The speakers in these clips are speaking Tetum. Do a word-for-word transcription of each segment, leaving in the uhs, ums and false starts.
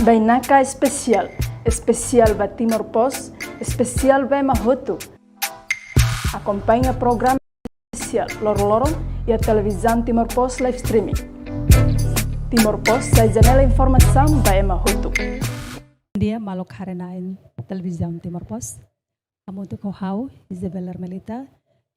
Bainaka Espesiál, espesiál ba Timor Post, espesiál ba ema hotu. Akompaña programa espesiál loroloron iha Televizaun Timor Post live streaming. Timor Post sai janela informasaun ba ema hotu. Bondia, maluk haree-na'in Televizaun Timor Post. Hamutuk ho ha'u, Isabel Ermelita,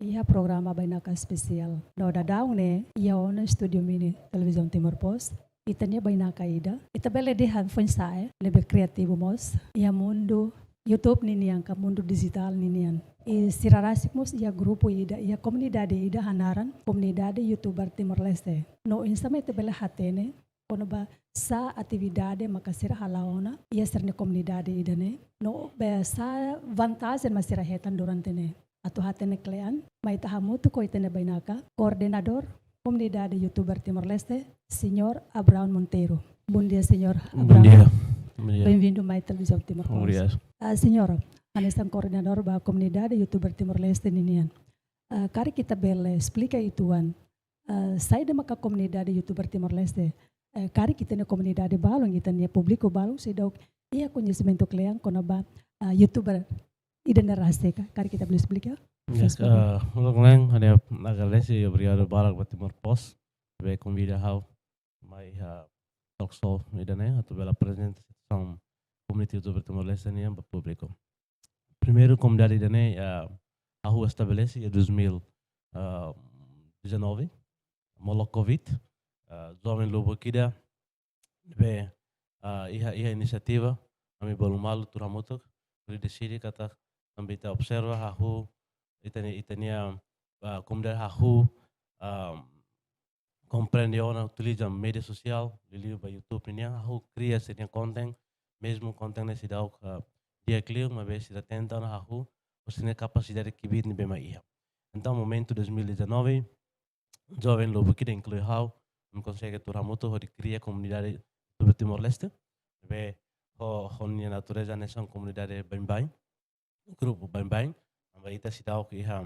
iha programa Bainaka Espesiál. No daudaun ne'e, iha ona estúdiu mini Televizaun Timor Post, ita-nia bainaka ida. Ita bele dehan foin-sa'e, ne'ebé kriativu mós iha mundu YouTube ninian ka mundu dijitál ninian. I sira rasik mós iha grupu ida, iha komunidade ida hanaran Komunidade YouTuber Timor-Leste. No oinsá mak ita bele hatene kona-ba sá atividade maka sira hala'o ona iha sira-nia komunidade ida-ne'e, no be sá vantajen mak sira hetan durante ne'e. Atu hatene kle'an, mai ita hamutuk ho ita-nia bainaka, koordenadór Komunidade YouTuber Timor-Leste, Señór Abraão Monteiro. Bondia, Señór Abraão. Bondia. Bondia. Bem-vindo mai Televizaun Timor Post. Obrigado. Ah, Señór, hanesan koordenadór ba Komunidade YouTuber Timor-Leste ninian. Ah, karik ita bele esplika uitoan, ah, saida maka Komunidade YouTuber Timor-Leste. Eh, karik ita-nia komunidade balun, ita-nia públiku balun seidauk iha koñesimentu kle'an kona-ba, ah, YouTuber ida-ne'e rasik ka. Karik ita bele esplika? Ya, Facebook. Ah, uluk neng, ha'u agradese i obrigadu barak ba Timor Post, be konvida ha'u mai iha talk show ida-ne'e, atu bele aprezenta situasaun komunidade YouTuber Timor-Leste nian ba públiku. Primeiru, komunidade ida-ne'e, ah, hahú estabelese iha dois mil, ah, dezanove, molok Covid, ah, joven lubuk ida, be, ah, iha, iha inisiativa, ami bolu malu tuur hamutuk, hodi deside katak, tanba ita observa hahú, ita-nia, ita-nia, ah, komunidade hahú, ah, komprende ona utiliza média sosiál, liuliu ba YouTube nian, hahú kria sira-nia konten, mezmu konten ne'e seidauk, ah, di'ak liu, maibé sira tenta ona hahú, ho sira-nia kapasidade kbiit ne'ebé mak iha. Entaun, momentu dois mil e dezanove, joven lubuk ida inklui ha'u, ami konsege tuur hamutuk hodi kria komunidade YouTuber Timor-Leste, be ho, ho nia natureza hanesan komunidade baibain, grupu baibain, tanba ita seidauk iha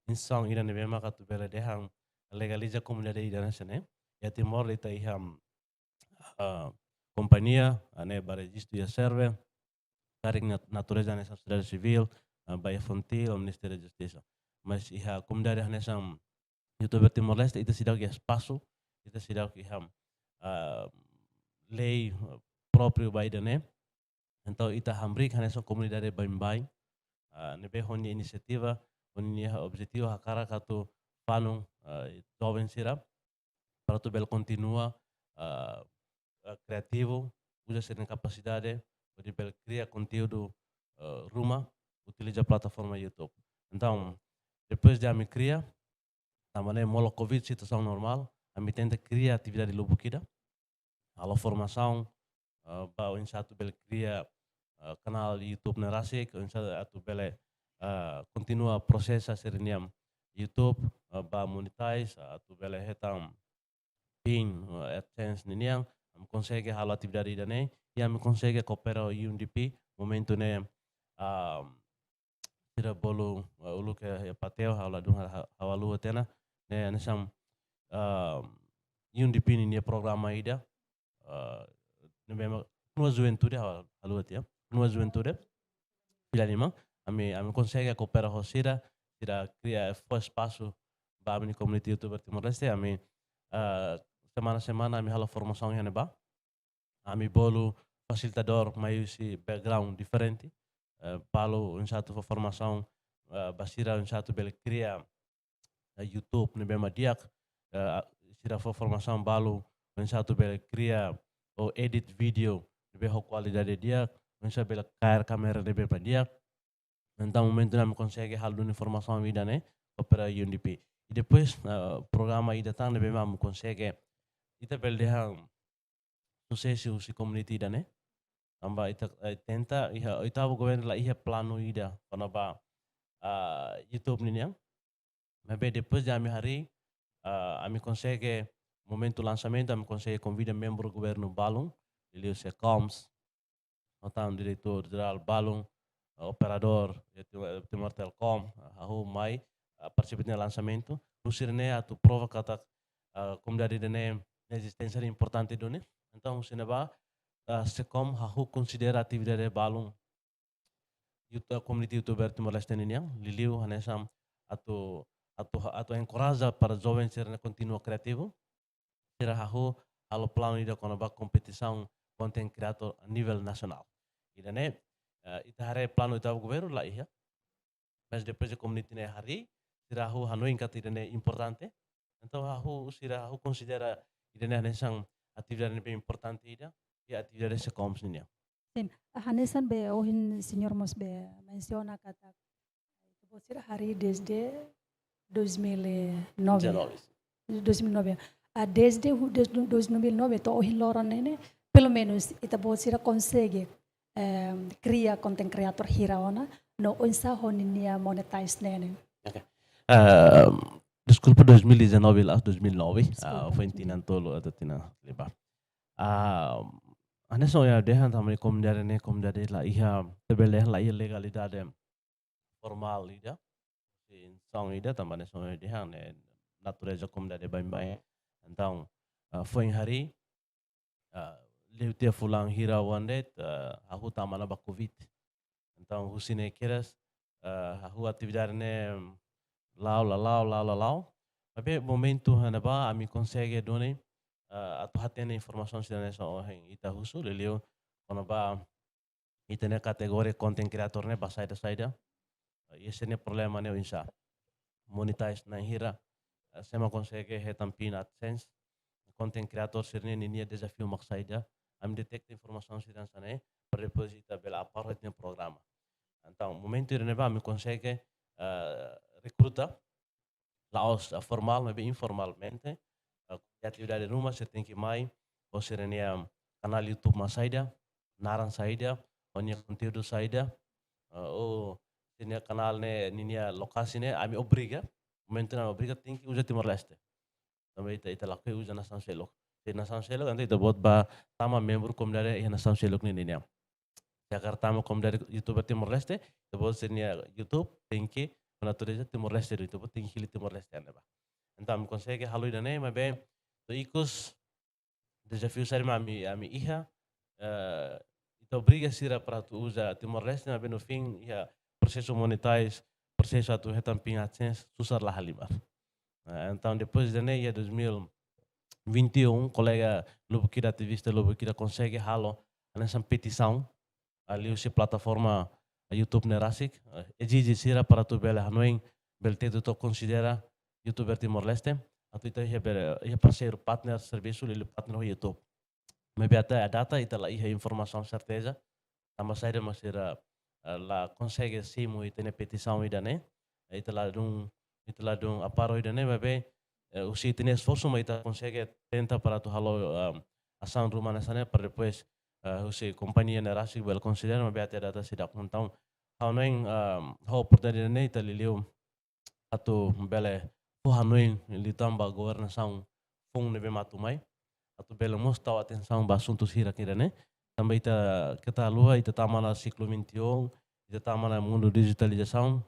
instituisaun ida ne'ebé maka atu bele dehan legaliza komunidade ida hanesan ne'e. Iha Timor ita iha, ah, kompañia, ah, ne'e ba rejistu iha SERVE, karik nat-, natureza hanesan sosiedade sivíl, ah, ba iha FONGIPAL, Ministériu Justisa. Mas iha komunidade hanesan YouTuber Timor-Leste, ita seidauk iha espasu, ita seidauk iha, ah, lei, ah, própriu ba ida-ne'e. Entaun, ita hamriik hanesan komunidade baibain, ah, ne'ebé ho nia inisiativa, ho nia objetivu hakarak atu fanun, ah, joven sira, para atu bele kontinua, ah, ah, kriativu, uza sira-nia kapasidade, hodi bele kria konteúdu, ah, ruma, utiliza plataforma YouTube. Entaun, depois de ami kria, tanba ne'e molok Covid, situasaun normál, ami tenta kria atividade lubuk ida, halo formasaun, ah, ba oinsá atu bele kria, ah, kanál YouTube ne'e rasik, oinsá atu bele, ah, kontinua prosesa sira-nia YouTube, ah, ba monetize, ah, atu bele hetan pin, ah, AdSense ninian, ami konsege halo atividade ida-ne'e, i ami konsege koopera UNDP, momentu ne'e, ah, sira bolu, ah, uluk iha, iha Pateo, ha'u ladún ha-, ha-, ha'u haluha tiha ona, ne'e hanesan, ah, UNDP ninia programa ida, ah, ne'ebé mak, Funua Juventude, ha'u haluha tiha, Funua Juventude, fila lima, ami, ami konsege koopera ho sira, sira kria, fó espasu ba ami-nia komunidade YouTuber Timor-Leste, ami, ah, semana-semana ami halo formasaun iha ne'ebá, ami bolu fasilitadór mai husi background diferente, eh, balu oinsá atu fó formasaun, eh, ba sira oinsá atu bele kria, eh, YouTube ne'ebé mak di'ak, eh, sira fó formasaun balu oinsá atu bele kria ou edit vídeo ne'ebé ho kualidade di'ak, oinsá bele kaer kámera ne'ebé mak di'ak. Entaun momentu ne'e ami konsege halo duni formasaun ida-ne'e, koopera UNDP. I depois, eh, programa ida tan ne'ebé mak ami konsege, ita bele dehan susesu husi komunidade ida-ne'e. Tanba ita, eh, tenta, iha oitavu governu la iha planu ida kona-ba, ah, YouTube ninian. Maibé depois de ami harii, ah, ami konsege, momentu lansamentu, ami konsege konvida membru governu balun, liuliu SECOMS, no tan diretór jerál balun, eh, operadór, eh, Tim-, eh, Timor Telecom, eh, hahú mai, eh, partisipa iha lansamentu. Husi ne'e atu prova katak, eh, komunidade ida-ne'e, nia ezisténsia ne'e importante duni. Entaun, husi ne'ebá, ah, SEKOM hahú konsidera atividade balun YouTube, community YouTuber Timor-Leste ninian, liuliu hanesan atu, atu, atu enkoraja para joven sira-ne'e kontinua kriativu. Sira hahú halo planu ida kona-ba kompetisaun content creator a nivel nasionál. Ida-ne'e, eh, ita haree planu ita governu la iha. Mas depois de community ne'e harii, sira hahú hanoin katak ida-ne'e importante. Entaun hahú, sira hahú konsidera ida-ne'e hanesan atividade ne'ebé importante ida, i atividade SEKOM ninian. Sin, hanesan be ohin señór mós be mensiona katak ita-boot sira harii desde dois mil e nove. Dezanove. Dois mil e nove. Ah, desde hu-, desde dois mil e nove to'o ohin loron ne'e, pelumenus ita-boot sira konsege, eh, kria content creator hira ona, no oinsá ho ninia monetize ne'e. Ok. Ah, deskulpa, dois mil e dezanove la'ós dois mil e nove. Deskulpa. Ah, foin tinan tolu atau tinan liubá. Ah, hanesan ohin ha'u dehan tanba komunidade ne'e, komunidade la iha, ita bele dehan la iha legalidade formál ida, instituisaun ida, tanba hanesan ohin ha'u dehan ne'e natureza komunidade baibain. Entaun, ah, foin harii, ah, liu tiha fulan hira oan de'it, ah, hahú tama ona ba covid. Entaun husi ne'e kedas, ah, hahú atividade ne'e la'o, la la'o, la'o, la la'o. Tapi momentu ne'ebá ami konsege duni, ah, atu hatene informasaun sira hanesan ohin ita husu, liuliu kona-ba ita-nia kategoria content creator ne'e ba saida-saida. Eh, i sira-nia problema ne'e oinsá. Monetize na'in hira, eh, sé mak konsege hetan pin AdSense. Content creator sira-ne'e ninia dezafiu mak saida. Ami deteta informasaun sira hanesan ne'e, para depois ita bele apara ita-nia programa. Entaun, momentu ida-ne'ebá ami konsege, eh, rekruta, la'ós, ah, formál, maibé informalmente. Ah, atividade ruma sira tenke mai, ho sira-nia kanál YouTube mak saida, naran saida, ho nia konteúdu saida, ah, ho sira-nia kanál ne'e, ninia lokasi ne'e, ami obriga, momentu ne'e obriga tenke uza Timor-Leste. Tanba ita, ita lakohi uza nasaun seluk. Se nasaun seluk, entaun ita-boot bá tama membru komunidade iha nasaun seluk ne'e nian. Se hakarak tama komunidade YouTuber Timor-Leste, ita-boot sira-nia YouTube tenke ho natureza Timor-Leste duni, ita-boot tenke hili Timor-Leste iha ne'ebá. Entaun ami konsege halo ida-ne'e, maibé to'o ikus dezafiu saida mak ami, ami iha, eh, ita obriga sira para atu uza Timor-Leste, maibé no fim iha prosesu monetize, prosesu atu hetan pin AdSense, susar la halimar. Eh, entaun depois de ne'e, iha dois mil e vinte e um, kolega lubuk ida, ativista lubuk ida konsege halo hanesan petisaun, ah, liuhusi plataforma YouTube ne'e rasik, eh, ezije sira para atu bele hanoin, bele tetu atu konsidera YouTuber Timor-Leste, atu ita iha bele, iha parseiru, partner servisu, liuliu partner ho YouTube. Maibé até data ita la iha informasaun serteza, tanba saida mak sira, eh, la konsege simu ita-nia petisaun ida-ne'e, ita ladún, ita ladún apara ida-ne'e, maibé, eh, husi ita-nia esforsu mak ita konsege tenta para atu halo, ehm, asaun ruma hanesan ne'e, para depois, eh, husi kompañia ne'e rasik bele konsidera, maibé até data seidauk. Entaun, ha'u hanoin, ehm, ho oportunidade ne'e ita liuliu atu bele fó hanoin liután ba governasaun foun ne'ebé mak atu mai, atu bele mós tau atensaun ba asuntu sira kira ne'e. Tanba ita keta haluha, ita tama ona século vinte e um, ita tama ona mundu dijitalizasaun,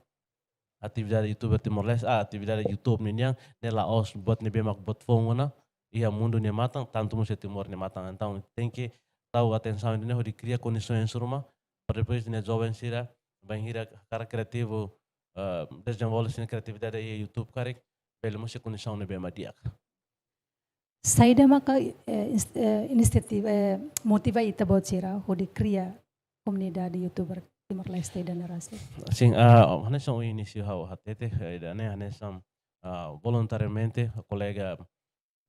atividade YouTuber Timor-Leste, ah, atividade YouTube ninian, ne'e la'ós buat ne'ebé mak buat foun ona iha mundu nia matan, tantu mós iha Timor nia matan. Entaun, tenke tau atensaun ida-ne'e hodi kria kondisaun ruma, para depois ita-nia joven sira, bainhira hakarak kriativu, eh, dezenvolve sira-nia kriatividade iha YouTube karik, bele mós iha kondisaun ne'ebé mak di'ak. Saida maka, eh, ins-, eh, inisiativa, eh, motiva ita-boot sira hodi kria komunidade YouTuber Timor-Leste ida-ne'e rasik? Sin, ah, hanesan inísiu ha'u hatete, eh, ida-ne'e hanesan, ah, voluntariamente, kolega,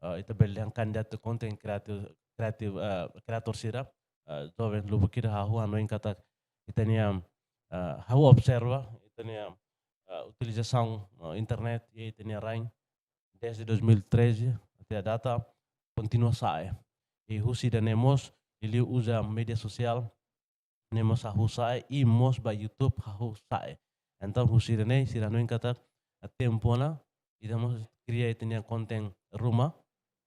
ah, ita bele dehan kandidatu content creative, creative, ah, creator sira, ah, joven lubuk ida hahú hanoin katak ita-nia, ah, ha'u observa ita-nia, ah, utilizasaun, ah, internet iha ita-nia rain desde dois mil e treze até à data kontinua sa'e. I husi ida-ne'e mós, liuliu uza média sosiál ne'e mós hahú sa'e, i mós ba YouTube hahú sa'e. Entaun, husi ida-ne'e, sira hanoin katak, ah, tempu ona, ita mós kria ita-nia konten ruma,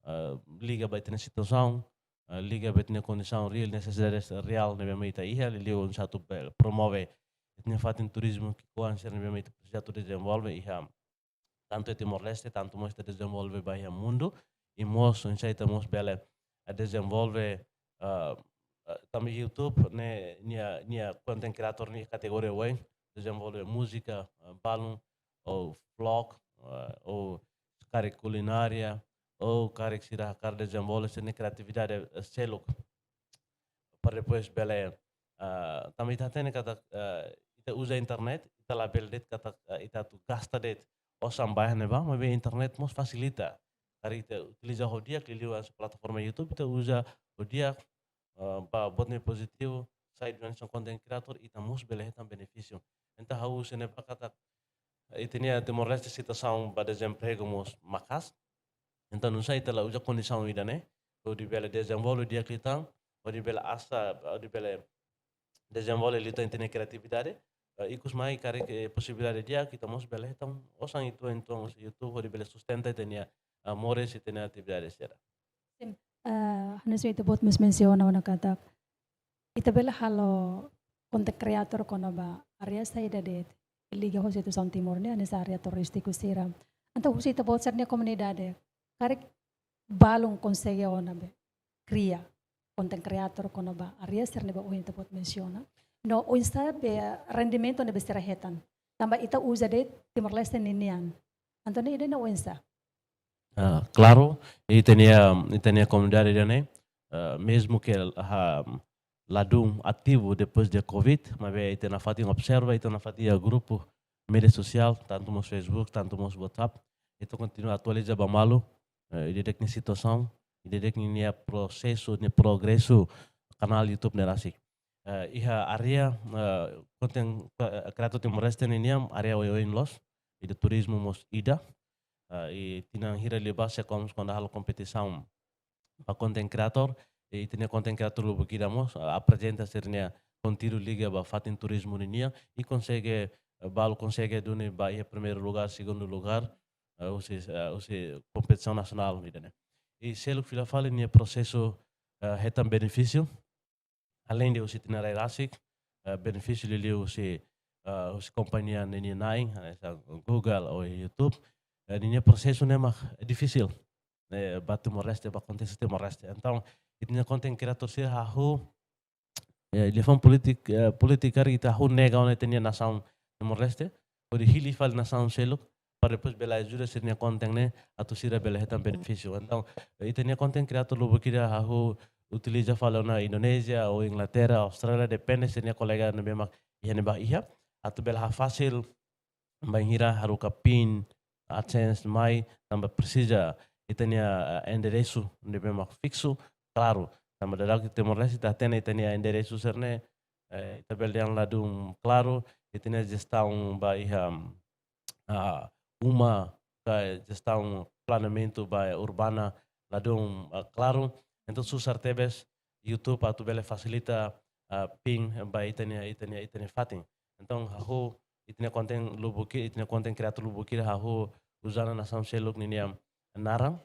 ah, liga ba ita-nia situasaun, ah, liga ba ita-nia kondisaun reál, nesesidade reál ne'ebé mak ita iha, liuliu oinsá atu be-, promove ita-nia fatin turizmu ki'ikoan sira ne'ebé mak ita presiza atu dezenvolve iha tantu iha Timor-Leste, tantu mós ita dezenvolve ba iha mundu, i mós oinsá ita mós bele, eh, dezenvolve, eh, eh, tanba YouTube ne'e nia, nia content creator nia kategoria oioin, dezenvolve múzika, eh, balun, ou vlog, eh, ou karik kulinária, ou karik sira hakarak dezenvolve sira-nia kriatividade, eh, seluk. Para depois bele, ah, tanba ita hatene katak, ah, ita uza internet, ita labele de'it katak, ah, ita atu gasta de'it osan ba iha ne'ebá, maibé internet mós fasilita. Karik ita utiliza ho di'ak, liuliu hanesan plataforma YouTube, ita uza ho di'ak, ah, ba buat ne'ebé pozitivu, sai duni hanesan content creator, ita mós bele hetan benefísiu. Entaun ha'u husu ne'ebá katak, ita-nia Timor-Leste situasaun ba dezempregu mós maka'as. Entaun nusá ita la uza kondisaun ida-ne'e hodi bele dezenvolve di'ak liután, hodi bele asa, hodi bele dezenvolve liután ita-nia kriatividade. Eh, ikus mai karik posibilidade di'ak, ita mós bele hetan osan uitoan, uitoan husi YouTube hodi bele sustenta ita-nia, eh, moris, ita-nia atividade sira. Sin. Eh, hanesan ita-boot mós mensiona ona katak ita bele halo content creator kona-ba área saida de'it liga ho situasaun Timor ne'e, hanesan área turístiku sira. Entaun husi ita-boot sira-nia komunidade, karik balun konsege ona be kria content creator kona-ba área sira ne'ebé ohin ita-boot mensiona? No oinsá be rendimentu ne'ebé sira hetan? Tanba ita uza de'it Timor-Leste ninian. Entaun ne'e ida-ne'e oinsá? Ah, klaru, ita-nia, ita-nia komunidade ida-ne'e, ah, mezmu ke la, ladún ativu depois de covid, maibé ita nafatin observa, ita nafatin iha grupu média sosiál, tantu mós Facebook, tantu mós WhatsApp, ita kontinua atualiza ba malu, eh, ida-idak nia situasaun, ida-idak nia prosesu, nia progresu kanál YouTube ne'e rasik. Eh, iha área, eh, content, eh, creator Timor-Leste ninian, área oioin loos, ida turizmu mós ida. Eh, i tinan hira liubá SECOMS kuandu halo kompetisaun ba content creator, i ita-nia content creator lubuk ida mós, eh, aprezenta sira-nia konteúdu liga ba fatin turizmu ninian, i konsege, eh, balu konsege duni ba iha primeiru lugár, segundu lugár, eh, husi, eh, husi kompetisaun nasionál ida-ne'e. I seluk fila fali nia prosesu, eh, hetan benefísiu, além de husi ita-nia rai rasik, eh, benefísiu liuliu husi, eh, husi kompañia ninian na'in, hanesan Google ou YouTube, eh, ninia prosesu ne'e mak difisil, eh, ba Timor-Leste, ba kontextu Timor-Leste. Entaun, ita-nia content creator sira hahú, eh, liafuan polítik-, eh, polítika ita hahú nega ona ita-nia nasaun Timor-Leste, hodi hili fali nasaun seluk, para depois bele ajuda sira-nia content ne'e atu sira bele hetan benefísiu. Entaun, ita-nia content creator lubuk ida hahú utiliza fali ona Indonézia ou Inglaterra, Austrália, depende sira-nia kolega ne'ebé mak iha ne'ebá iha, atu bele hafasil bainhira haruka pin, AdSense mai, tanba presiza ita-nia, eh, enderesu ne'ebé mak fiksu, klaru. Tanba daudaun iha Timor-Leste ita hatene ita-nia enderesu sira-ne'e, eh, ita bele dehan ladún klaru, ita-nia jestaun ba iha, ah, uma, ka jestaun planeamentu ba urbana ladún, ah, klaru. Entaun susar tebes YouTube atu bele fasilita, ah, pin ba ita-nia, ita-nia, ita-nia fatin. Entaun hahú, ita-nia content lubuk i-, ita-nia content creator lubuk ida hahú uza ona nasaun seluk ninia naran,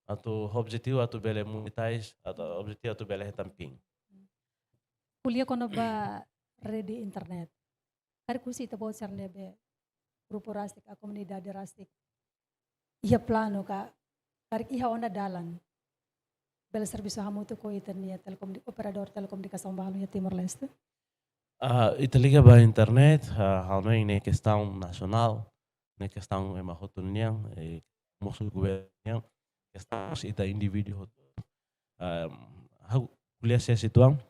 atu objetivu atu bele monetize, atu objetivu atu bele hetan pin. Ko'alia kona-ba rede internet. Karik husi ita-boot sira ne'ebé grupu rasik, ka komunidade rasik iha planu ka, karik iha ona dalan bele servisu hamutuk ho ita-nia telekomunik-, operadór telekomunikasaun balu iha Timor-Leste? Ah, ita liga ba internet, ah, ha'u hanoin ne'e kestaun nasionál, ne'e kestaun ema hotu nian, eh, mós governu nian, kestaun mós ita indivíduu hotu. Ah, ha'u ko'alia situan,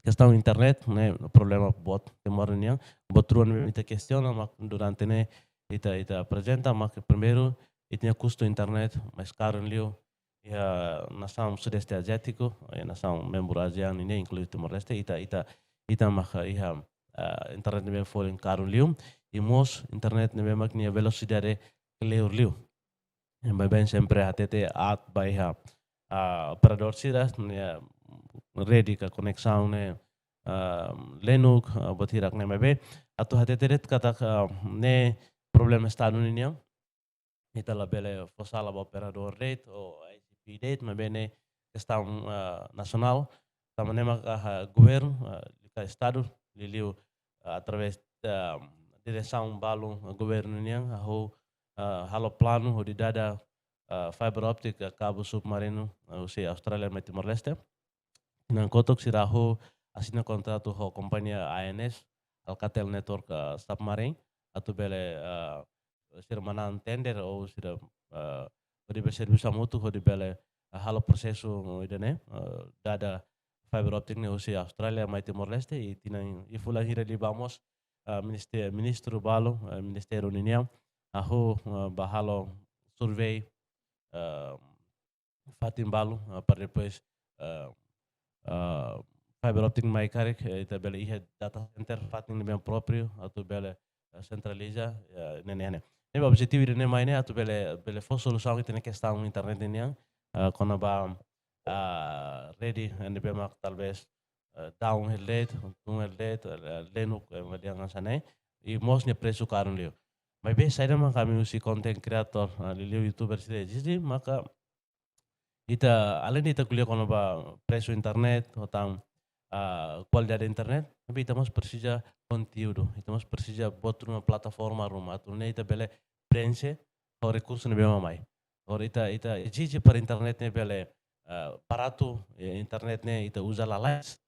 kestaun internet ne'e problema boot Timor nian. Buat rua ne'ebé ita kestiona, mak durante ne'e ita, ita aprezenta, mak primeiru, ita-nia kustu internet mais karun liu iha nasaun Sudeste Aziátiku, iha nasaun membru ASEAN nian, inklui Timor-Leste, ita, ita, ita mak iha, ah, internet ne'ebé folin karun liu, i mós internet ne'ebé mak nia velosidade kleur liu. Ema baibain sempre hatete aat ba iha, ah, operadór sira-nia rede ka koneksaun ne'e, ah, lenuk, ah, buat hirak ne'e, maibé atu hatete de'it katak, ah, ne'e problema Estadu ninian. Ita labele fó sala ba operadór de'it ou ISP de'it, maibé ne'e kestaun, ah, nasionál. Tanba ne'e maka, ah, governu, ah, ka Estadu, liuliu, ah, através, ah, diresaun balu, ah, governu nian, hahú, ah, halo planu hodi dada, ah, fiber optic, ah, kabu submarinu, ah, husi Austrália mai Timor-Leste. Tinan kotuk sira hahú asina kontratu ho kompañia A N S, Alcatel Network, eh, Submarine, atu bele, eh, sira manán tender ou sira, eh, hodi bele servisu hamutuk hodi bele, eh, halo prosesu ida-ne'e, eh, dada fiber optic ne'e husi Austrália mai Timor-Leste, i tinan, i fulan hira liubá mós, eh, minister-, ministru balu, eh, ministériu ninian, hahú, eh, bá halo survey, eh, fatin balu, eh, para depois, eh, eh, fiber optic mai karik, eh, ita bele iha data center fatin ne'ebé própriu, atu bele, eh, sentraliza, eh, ne'e ne'e. Ne'e objetivu ida-ne'e mai ne'e atu bele, bele fó solusaun ita-nia kestaun internet nian, eh, kona-ba, ah, rede ne'ebé mak talvés, eh, down hela de'it, tun hela de'it, eh, lenuk, eh, malian hanesan ne'e, i mós nia presu karun liu. Maibé saida mak ami husi content creator, eh, liuliu youtuber sira ezije, maka ita, além de ita ko'alia kona-ba presu internet, ho tan, ah, kualidade internet, tapi ita mós presiza konteúdu, ita mós presiza buat ruma, plataforma ruma, atu nune'e ita bele prenxe ho rekursu ne'ebé mak mai. Agora ita, ita ezije para internet ne'e bele, ah, baratu, eh, internet ne'e ita uza lalais.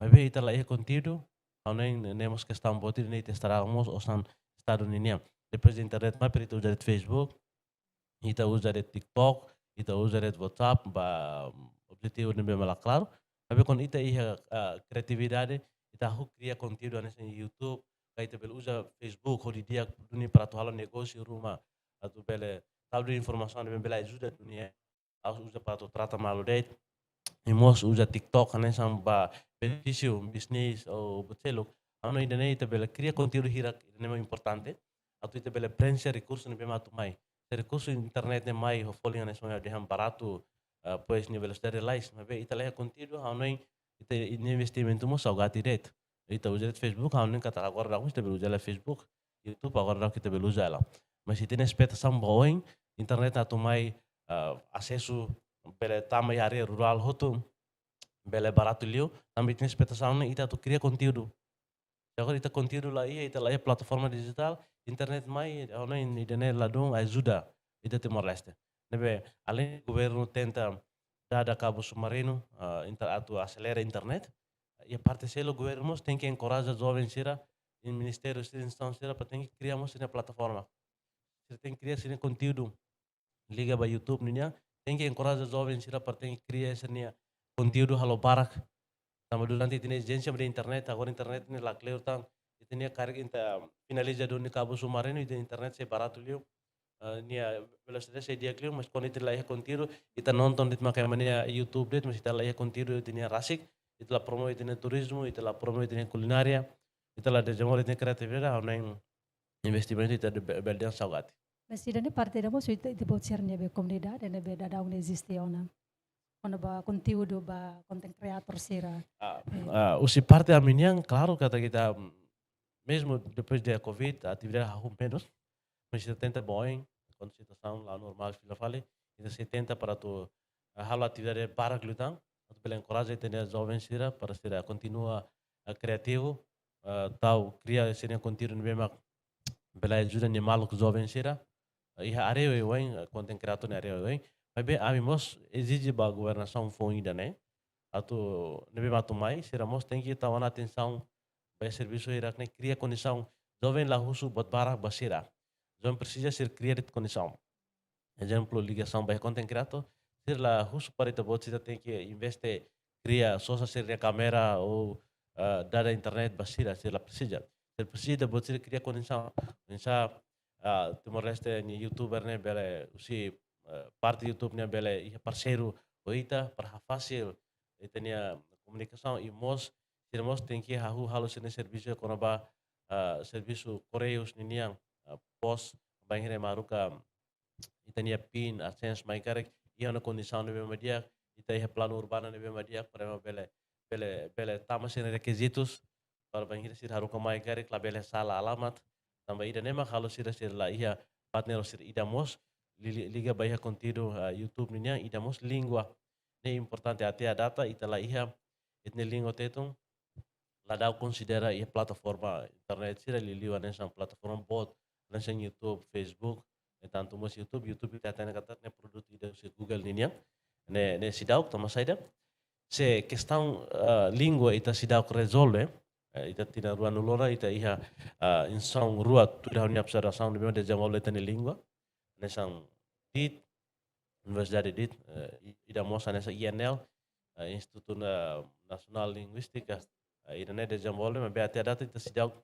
Maibé ita la iha konteúdu, ha'u hanoin ne'e mós kestaun boot ida ne'e ita estraga mós osan Estadu ninian. Depois de internet mai, para ita uza de'it Facebook, ita uza de'it TikTok, ita uza de'it WhatsApp, ba objetivu ne'ebé mak la klaru. Tapi kuandu ita iha, ah, kriatividade, ita hahú kria konteúdu hanesan YouTube, ka ita bele uza Facebook, hodi di'ak duni para atu halo negósiu ruma, atu bele tau duni informasaun ne'ebé bele ajuda dunia. Ha'u uza para atu trata malu de'it. I mós uza TikTok hanesan ba benefísiu bisnis ou buat seluk. Ha'u hanoin ida-ne'e ita bele kria konteúdu hirak, ida-ne'e mak importante. Atu ita bele prenxe rekursu ne'ebé mak atu mai. Se rekursu internet ne'e mai ho folin hanesan ohin ha'u dehan baratu, eh, depois nia velosidade lalais, maibé ita la iha konteúdu, ha'u hanoin ita-nia investimentu mós saugati de'it. Ita uza de'it Facebook, ha'u hanoin katak agora daudaun ita bele uza hela Facebook, YouTube agora daudaun ita bele uza hela. Mas ita-nia espetasaun ba oin, internet atu mai, ah, asesu bele tama iha área rurál hotu, bele baratu liu, tanba ita-nia espetasaun ne'e ita atu kria konteúdu. Se agora ita konteúdu la iha, ita la iha plataforma dijitál, internet mai, ha'u hanoin ida-ne'e ladún ajuda ita Timor-Leste. Ne'ebé, além governu tenta dada kabu submarinu, ah, inter-, atu aselera internet, iha parte seluk governu mós tenke enkoraja joven sira, i ministériu sira, instituisaun sira, para tenke kria mós sira-nia plataforma. Sira tenke kria sira-nia konteúdu liga ba YouTube nian, tenke enkoraja joven sira para tenke kria sira-nia konteúdu halo barak. Tanba durante ita-nia ezijénsia ba internet, agora internet ne'e la kleur tan, ita-nia karik ita finaliza duni kabu submarinu, ita internet sei baratu liu. Eh, nia velosidade sei di'ak liu, mas kuandu ita la iha konteúdu, ita nonton de'it mak ema nia YouTube de'it, mas ita la iha konteúdu ita-nia rasik, ita la promove ita-nia turizmu, ita la promove ita-nia kulinária, ita la dezenvolve ita-nia kriatividade, ha'u hanoin investimentu ita de be-, bele dehan saugati. Mas ida-ne'e parte ida mós ita, ita-boot sira-nia be komunidade ne'ebé daudaun eziste ona. Kona-ba konteúdu ba content creator sira. Ah, eh, ah, husi parte ami-nian, klaru katak ita, mm, mezmu depois de covid, atividade hahú menus. Mas ita tenta ba oin, kuandu situasaun la normál fila fali, ita sei tenta para atu, eh, halo atividade barak liután, atu bele enkoraja ita-nia joven sira, para sira kontinua, eh, kriativu, eh, tau kria sira-nia konteúdu ne'ebé mak bele ajuda nia maluk joven sira, eh, iha área oioin, eh, content creator nia área oioin. Maibé ami mós ezije ba governasaun foun ida-ne'e, atu ne'ebé mak atu mai, sira mós tenke tau ona atensaun ba servisu hirak ne'e, kria kondisaun joven la husu buat barak ba sira. Joven presiza sira kria de'it kondisaun. Ezemplu, ligasaun ba content creator, sira la husu para ita-boot sira tenke investe kria sosa sira-nia kámera ou, ah, dada internet ba sira, sira la presiza. Sira presiza ita-boot sira kria kondisaun. Oinsá, ah, Timor-Leste nia youtuber ne'e bele husi, eh, parte YouTube ne'e bele iha parseiru ho ita para hafasil ita-nia komunikasaun i mós, sira mós tenke hahú halo sira-nia servisu kona-ba, ah, servisu Correios ninian, ah, pos, bainhira ema haruka ita-nia PIN, AdSense mai karik, iha ona kondisaun ne'ebé mak di'ak, ita iha planu urbana ne'ebé mak di'ak, para ema bele, bele, bele tama sira-nia rekizitus, para bainhira sira haruka mai karik labele sala alamat, tanba ida-ne'e mak halo sira, sira la iha partner sira ida mós, li-, li-, liga ba iha konteúdu, ah, YouTube ninian, ida mós língua. Ne'e importante, até à data ita la iha ita-nia língua Tetun, la dau konsidera iha plataforma internet sira, liuliu hanesan plataforma boot, hanesan YouTube, Facebook, e tantu mós YouTube, YouTube ita hatene katak ne'e produtu ida husi Google ninian, ne'e, ne'e seidauk, tanba saida? Se kestaun, ah, língua ita seidauk rezolve, eh, ita tinan ruanulu ona ita iha, ah, instituisaun rua tuir ha'u-nia observasaun ne'ebé dezenvolve ita-nia língua. Hanesan dit, Universidade dit, eh, i-, ida mós hanesan I N L, eh, Institutu Na-, Nasionál Linguístika, eh, ida-ne'e dezenvolve, maibé até data ita seidauk,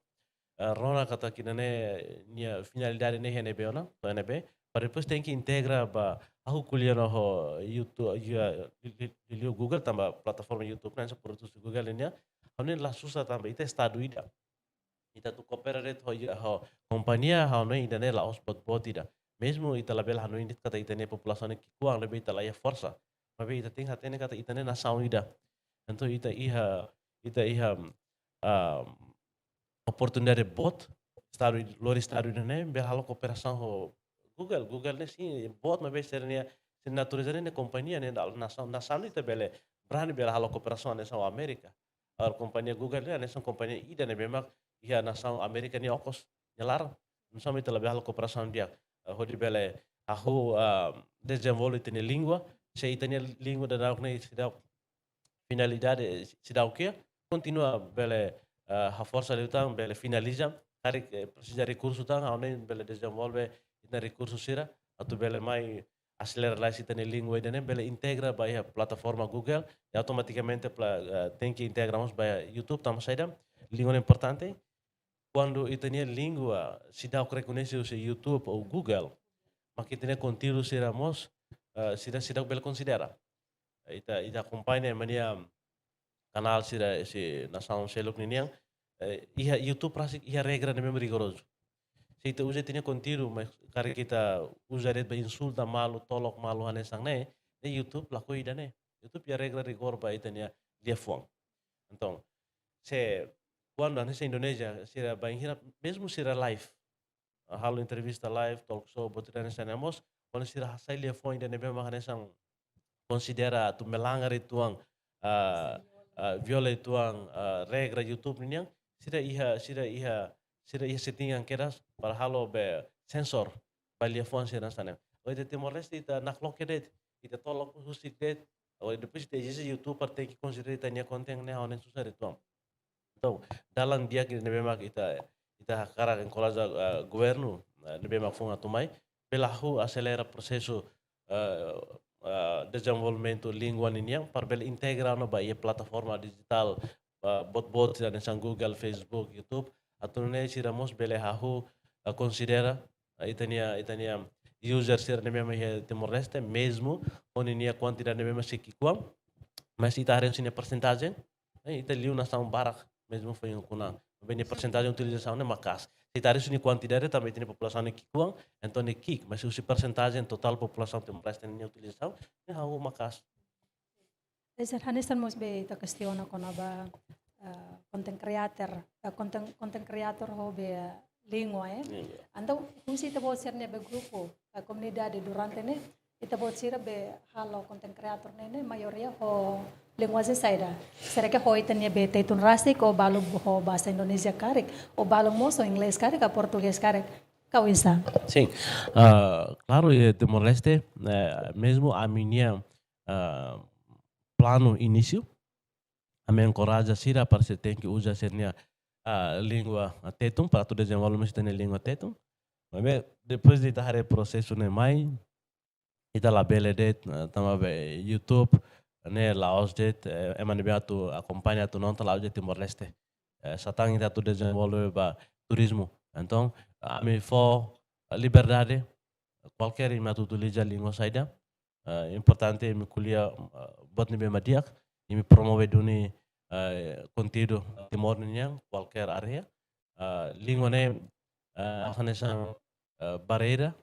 eh, rona katak ida-ne'e nia finalidade ne'e iha ne'ebé ona, to'o iha ne'ebé. Para depois tenke integra ba, ha'u ko'alia ona ho YouTube, ya, li-, li-, liuliu Google tanba plataforma YouTube ne'e hanesan produtu Google nian. Ha'u-nia la susar tanba ita estadu ida. Ita atu koopera de'it ho, ho kompañia, ha'u hanoin ida-ne'e la'ós buat boot ida. Mezmu ita labele hanoin de'it katak ita-nia populasaun ne'e ki'ikoan, ne'ebé ita la iha forsa. Maibé ita tenke hatene katak ita ne'e nasaun ida. Entaun ita iha, ita iha, ah, oportunidade boot, estadu, lori estadu ida-ne'e bele halo kooperasaun ho Google. Google ne'e sin boot, maibé sira-nia, sira-nia natureza ne'e kompañia ne'e, dala nasaun, nasaun ita bele, brani bele halo kooperasaun hanesan Amérika. Agora kompañia Google ne'e hanesan kompañia ida ne'ebé mak iha nasaun Amérika nia okos, nia laran. Nasaun ita labele halo kooperasaun di'ak, eh, hodi bele hahú, ah, dezenvolve ita-nia língua, se ita-nia língua daudaun ne'e seidauk finalidade, eh, seidauk iha, kontinua bele, eh, haforsa liután, bele finaliza, karik, eh, presiza rekursu tan, ha'u hanoin bele dezenvolve ita-nia rekursu sira, atu bele mai aselera lalais ita-nia língua ida-ne'e, bele integra ba iha plataforma Google, i automatikamente pla-, eh, tenke integra mós ba iha YouTube, tanba saida, língua ne'e importante, kuandu ita-nia língua seidauk rekoñese husi YouTube ou Google, mak ita-nia konteúdu sira mós, eh, sira, seidauk bele konsidera. Ita, ita akompaña ema nia kanál sira husi nasaun seluk ninian, eh, iha YouTube rasik iha regra ne'ebé rigorozu. Se ita uza ita-nia konteúdu, mas karik ita uza de'it ba insulta malu, tolok malu hanesan ne'e, ne'e YouTube lakohi ida-ne'e. YouTube iha regra rigór ba ita-nia liafuan. Entaun, se kuandu hanesan Indonézia, sira bainhira, mezmu sira live, ah, halo entrevista live, talk show, buat ida hanesan ne'e mós, kuandu sira hasai liafuan ida ne'ebé mak hanesan konsidera atu melanggar uitoan, ah, ah, viola uitoan, ah, regra YouTube ninian, sira iha, sira iha, sira iha setting yang keras para halo be sensor ba liafuan sira hanesan ne'e. Ohin Timor-Leste ita nakloke de'it, ita tolok husik de'it, ohin depois ita ezije YouTube para tenke konsidera ita-nia konten ne'e ha'u hanoin susar uitoan. Entaun, dalan di'ak ne'ebé mak ita, ita hakarak enkoraja, eh, governu, eh, ne'ebé mak foun atu mai, bele hahú aselera prosesu, eh, eh, dezenvolvimentu língua ninian, para bele integra ona ba iha plataforma dijitál, eh, boot-boot sira hanesan Google, Facebook, YouTube, atu nune'e sira mós bele hahú, eh, konsidera, eh, ita-nia, ita-nia user sira ne'ebé mak iha Timor-Leste, mezmu ho ninia kuantidade ne'ebé mak sei ki'ikoan, mas ita haree husi nia persentajen, eh, ita liu nasaun barak, mezmu foin ukun an. Maibé nia persentajen utilizasaun ne'e maka'as. Se ita haree husi nia kuantidade tanba ita-nia populasaun ne'e ki'ikoan, entaun ne'e ki'ik, mas husi persentajen totál populasaun Timor-Leste nia utilizasaun, ne'e hahú maka'as. Ese hanesan mós be ita kestiona kona-ba, eh, konten kreator, eh, konten, konten kreator ho be, eh, língua, eh. Língua. Entaun, husi ita-boot sira-nia be grupu, eh, komunidade durante ne'e, ita-boot sira be halo konten kreator ne'e, ne'e maioria ho linguajen saida? Será ke ho ita-nia be Tetun rasik, ou balu ho bahasa Indonesia karik, ou balu mós ho inglés karik, ka portugés karik, ka oinsá? Sin. Ah, klaru, iha Timor-Leste, eh, mezmu ami-nia, ah, planu inísiu, ami enkoraja sira para sira tenke uza sira-nia, ah, língua, ah, Tetun, para atu dezenvolve mós ita-nia língua Tetun. Maibé, depois de ita haree prosesu ne'e mai, ita labele de'it, ah, tanba be YouTube ne'e la'ós de'it, eh, ema ne'ebé atu akompaña atu nonton la'ós de'it Timor-Leste. Eh, sá tan ita atu dezenvolve ba turizmu. Entaun, ami fó liberdade, kualkér ema atu utiliza língua saida. Eh, importante imi ko'alia, eh, buat ne'ebé mak di'ak, imi promove duni, eh, konteúdu Timor ninian, kualkér área. Eh, língua ne'e, eh, hanesan, eh, barreira,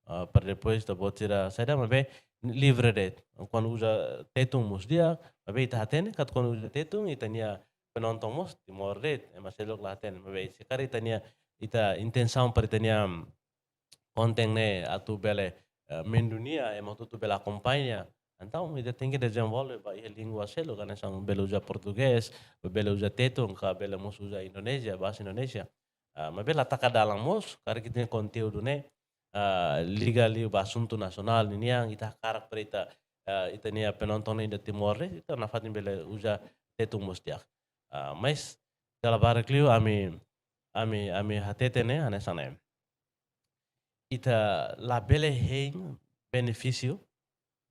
eh, para depois ita-boot sira saida, maibé livre de'it. Kuandu uza Tetun mós di'ak, maibé ita hatene katak kuandu uza Tetun, ita-nia penonton mós Timor de'it, ema seluk la hatene, maibé se karik ita-nia, ita intensaun para ita-nia, mm, konten ne'e atu bele, eh, mendunia, ema hotu-hotu bele akompaña. Entaun, ita tenke dezenvolve ba iha língua seluk, hanesan bele uza portugés, bele uza Tetun, ka bele mós uza Indonézia, bahasa Indonesia. Ah, maibé la taka dalan mós, karik ita-nia konteúdu ne'e, ah, liga liu ba asuntu nasionál ninian, ita hakarak para ita eh, ita-nia penonton ida Timor ne'e, ita nafatin bele uza Tetun mós di'ak. Ah, mas dala barak liu ami, ami, ami hatete ne'e, hanesan ne'e. Ita labele hein benefísiu,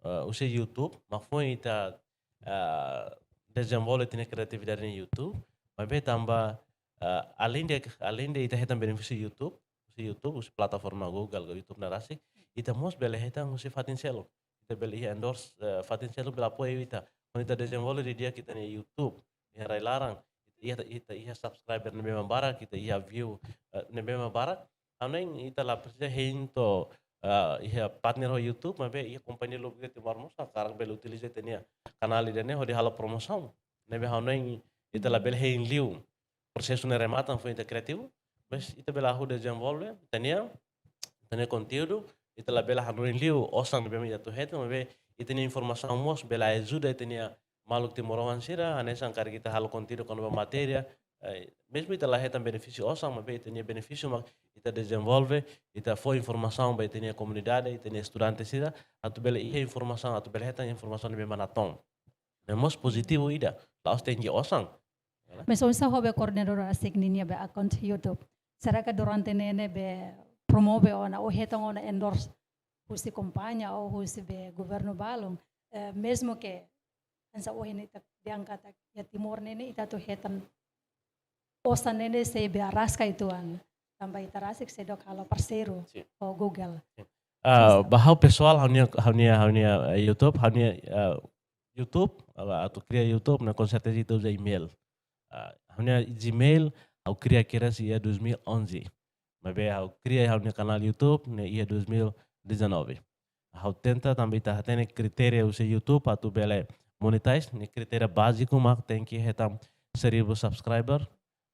eh, husi YouTube, mak foin ita, eh, dezenvolve ita-nia kriatividade iha YouTube, maibé tanba, eh, além de, além de ita hetan benefísiu YouTube, husi YouTube, husi plataforma Google, YouTube ne'e rasik, ita mós bele hetan husi fatin seluk. Ita bele iha endorse, eh, fatin seluk bele apoiu ita. Kuandu ita dezenvolve didi'ak ita-nia YouTube iha rai laran, ita iha, ita iha subscriber ne'ebé mak barak, ita iha view, eh, ne'ebé mak barak. Ha'u hanoin ita la presiza hein to'o, eh, iha partner ho YouTube, maibé iha kompañia lubuk iha Timor mós hakarak bele utiliza ita-nia kanál ida-ne'e hodi halo promosaun. Ne'ebé ha'u hanoin ita labele hein liu prosesu ne'e remata foin ita kriativu, mas ita bele hahú dezenvolve ita-nia, ita-nia konteúdu, ita labele hanoin liu osan ne'ebé mak ita atu hetan, maibé ita-nia informasaun mós bele ajuda ita-nia maluk timoroan sira, hanesan karik ita halo konteúdu kona-ba matéria, eh, mezmu ita la hetan benefísiu osan, maibé ita-nia benefísiu mak ita dezenvolve, ita fó informasaun ba ita-nia komunidade, ita-nia estudante sira, atu bele iha informasaun, atu bele hetan informasaun ne'ebé mak natoon. Ne'e mós pozitivu ida, la'ós tenke osan. Mas oinsá ho be koordenadór rasik ninia be account YouTube? Será que durante ne'e ne'e be promove ona, ou hetan ona endorse husi kompañia, ou husi be governu balun? Eh, mezmu ke hanesan ohin ita dehan katak iha Timor ne'e ne'e ita atu hetan osan ne'e ne'e sei be araska uitoan. Tanba ita rasik seidauk halo parseiru Sin. Ho Google. Sin. Ah, Oinsá? Ba ha'u pesoál, ha'u-nia, ha'u-nia, ha'u-nia, eh, YouTube, ha'u-nia, eh, YouTube, ah, atu kria YouTube, ne'e konserteza ita uza email. Ah, ha'u-nia Gmail, ha'u kria kedas iha dois mil e onze. Maibé ha'u kria ha'u-nia kanál YouTube ne'e iha dois mil e dezanove. Ha'u tenta tanba ita hatene kritéria husi YouTube atu bele monetize, ne'e kritéria báziku mak tenke hetan seribu subscriber,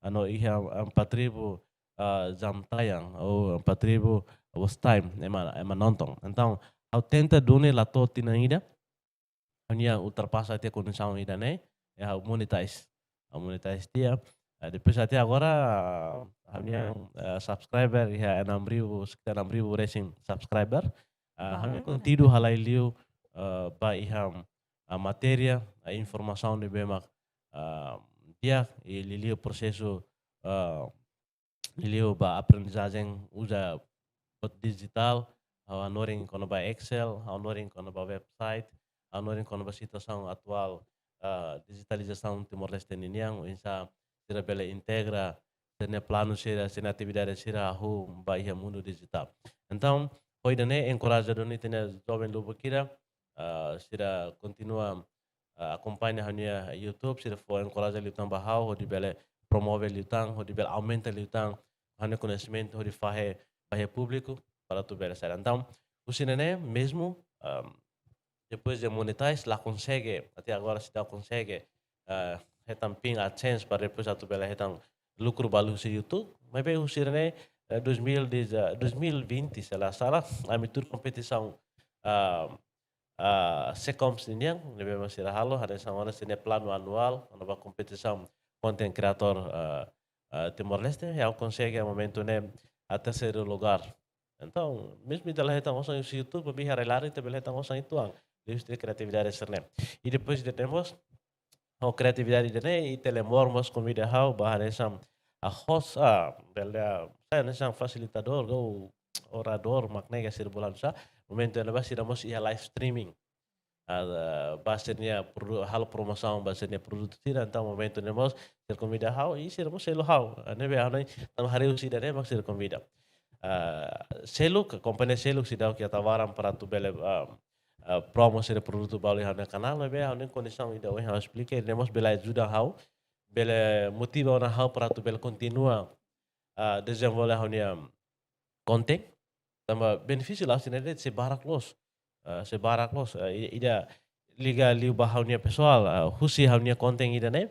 no iha empat ribu, ah, jam tayang, ou empat ribu watch time, ema, ema nonton. Entaun, ha'u tenta duni la to'o tinan ida, ha'u-nia ultrapasa tiha kondisaun ida-ne'e, ya ha'u monetize. Ha'u monetize tiha. Eh, depois até agora, ah, ha'u-nia, eh, subscriber iha enam ribu, sekitar enam ribu resin subscriber. Ah, ha'u-nia Wow. konteúdu halai liu, eh, ba iha, ah, matéria, ah, informasaun ne'ebé mak, ah, di'ak, i liuliu prosesu, ah, liuliu ba aprendizajen uza buat dijitál, ha'u hanorin kona-ba Excel, ha'u hanorin kona-ba website, ha'u hanorin kona-ba situasaun atuál, ah, dijitalizasaun Timor-Leste ninian, oinsá sira bele integra sira-nia planu sira, sira-nia atividade sira hahú ba iha mundu dijitál. Entaun, ho ida-ne'e enkoraja duni ita-nia joven lubuk ida, ah, sira kontinua, ah, akompaña ha'u-nia YouTube, sira fó enkoraja liután ba ha'u, hodi bele promove liután, hodi bele aumenta liután ha'u-nia koñesimentu, hodi fahe ba iha públiku, para atu bele sai. Entaun, husi ne'e ne'e mezmu, ah, depois de monetize, la konsege, até agora seidauk konsege, ah, hetan pin AdSense para depois atu bele hetan lukru balu husi YouTube. Maibé husi ne'e ne'e, eh, dois mil e dez, eh, dois mil e vinte, se la sala, ami tuur kompetisaun, ah, ah, Secoms ninian, ne'ebé mak sira halo, hanesan ona sira-nia planu anuál, ona ba kompetisaun content creator, ah, ah, Timor-Leste, ha'u konsege momentu ne'e iha terseiru lugar. Entaun, mezmu ita la hetan osan husi YouTube, maibé iha rai laran ita bele hetan osan uitoan, liuhusi kriatividade sira-ne'e. I depois de temos, ho kriatividade ida-ne'e, i Telemor mós konvida ha'u ba hanesan, ah, host, ah, bele, ah, sai hanesan fasilitadór, ou oradór, mak ne'e ka sira bolu hanesan, momentu ne'ebá sira mós iha live streaming. Ah, ba sira-nia produ-, halo promosaun ba sira-nia produtu sira, entaun momentu ne'e mós sira konvida ha'u, i sira mós selu ha'u. Ah, ne'ebé ha'u hanoin, tanba haree husi ida-ne'e mak sira konvida. Ah, seluk, kompañia seluk seidauk iha tawaran para atu bele, ah, ah, promo sira produtu balu iha ha'u-nia kanál, maibé ha'u-nia kondisaun ida ohin ha'u esplika, ne'e mós bele ajuda ha'u, bele motiva ona ha'u para atu bele kontinua, ah, dezenvolve ha'u-nia konten. Tanba benefísiu la'ós ida-ne'e de'it, sei barak loos. Ah, sei barak loos. Ah, i-, ida liga liu ba ha'u-nia pesoál, ah, husi ha'u-nia konten ida-ne'e,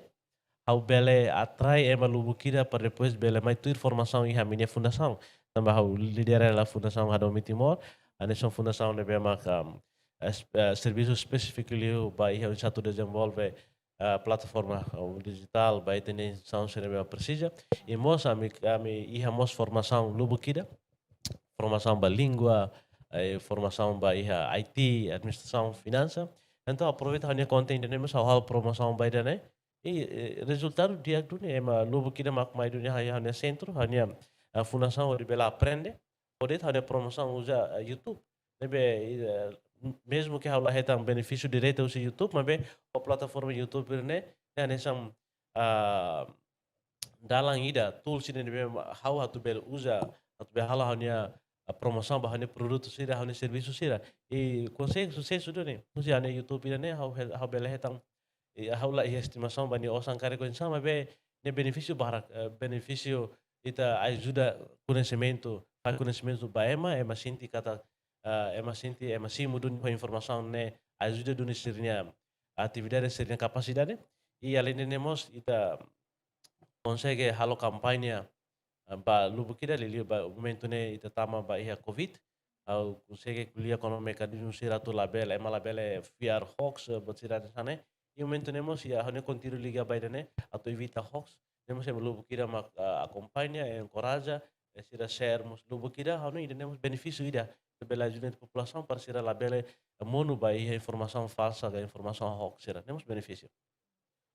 ha'u bele atrai ema lubuk ida para depois bele mai tuir formasaun iha ami-nia fundasaun. Tanba ha'u lidera hela Fundasaun Hadomi Timor, hanesan fundasaun ne'ebé maka, ah, es-, ah, servisu espesífiku liu ba iha oinsá atu dezenvolve, ah, plataforma, ah, dijitál ba ita-nia instituisaun sira ne'ebé presiza. I mós ami, ami iha mós formasaun lubuk ida, formasaun ba língua, eh, formasaun ba iha I T, administrasaun, finansa. Entaun aproveita ha'u-nia konten ida-ne'e mós ha'u halo promosaun ba ida-ne'e. I, eh, rezultadu di'ak duni, ema lubuk ida mak mai duni iha ha'u-nia sentru, ha'u-nia, eh, fundasaun hodi bele aprende. Hodi ha'u-nia promosaun uza, eh, YouTube. Ne'ebé, eh, mezmu ke ha'u la hetan benefísiu diretu husi YouTube, maibé ho plataforma YouTube ne'e, ne'e hanesan, ah, dalan ida, tools ida ne'ebé ha'u atu bele uza, atu bele halo ha'u-nia, ah, promosaun ba ha'u-nia produtu sira, ha'u-nia servisu sira. I konsege susesu duni. Husi ha'u-nia YouTube ida-ne'e ha'u he-, ha'u bele hetan, i ha'u la iha estimasaun ba nia osan karik oinsá, maibé nia benefísiu barak, eh, benefísiu ita ajuda koñesimentu, fó koñesimentu ba ema, ema sente katak, eh, ema sente, ema simu duni ho informasaun ne'e ajuda duni sira-nia atividade, sira-nia kapasidade. I alende ne'e mós ita konsege halo kampaña, eh, ba lubuk ida, liuliu ba momentu ne'e ita tama ba iha covid. Ha'u konsege ko'alia kona-ba mekanizmu sira atu labele, ema labele fiar hoax, eh, buat sira hanesan ne'e. I momentu ne'e mós iha ha'u-nia konteúdu liga ba ida-ne'e, atu evita hoax. Ne'e mós ema lubuk ida mak, eh, akompaña, enkoraja, eh, sira share mós lubuk ida, ha'u hanoin ida-ne'e mós benefísiu ida. Atu bele ajuda ita populasaun para sira labele, eh, monu ba iha informasaun falsa, ka informasaun hoax sira. Ne'e mós benefísiu.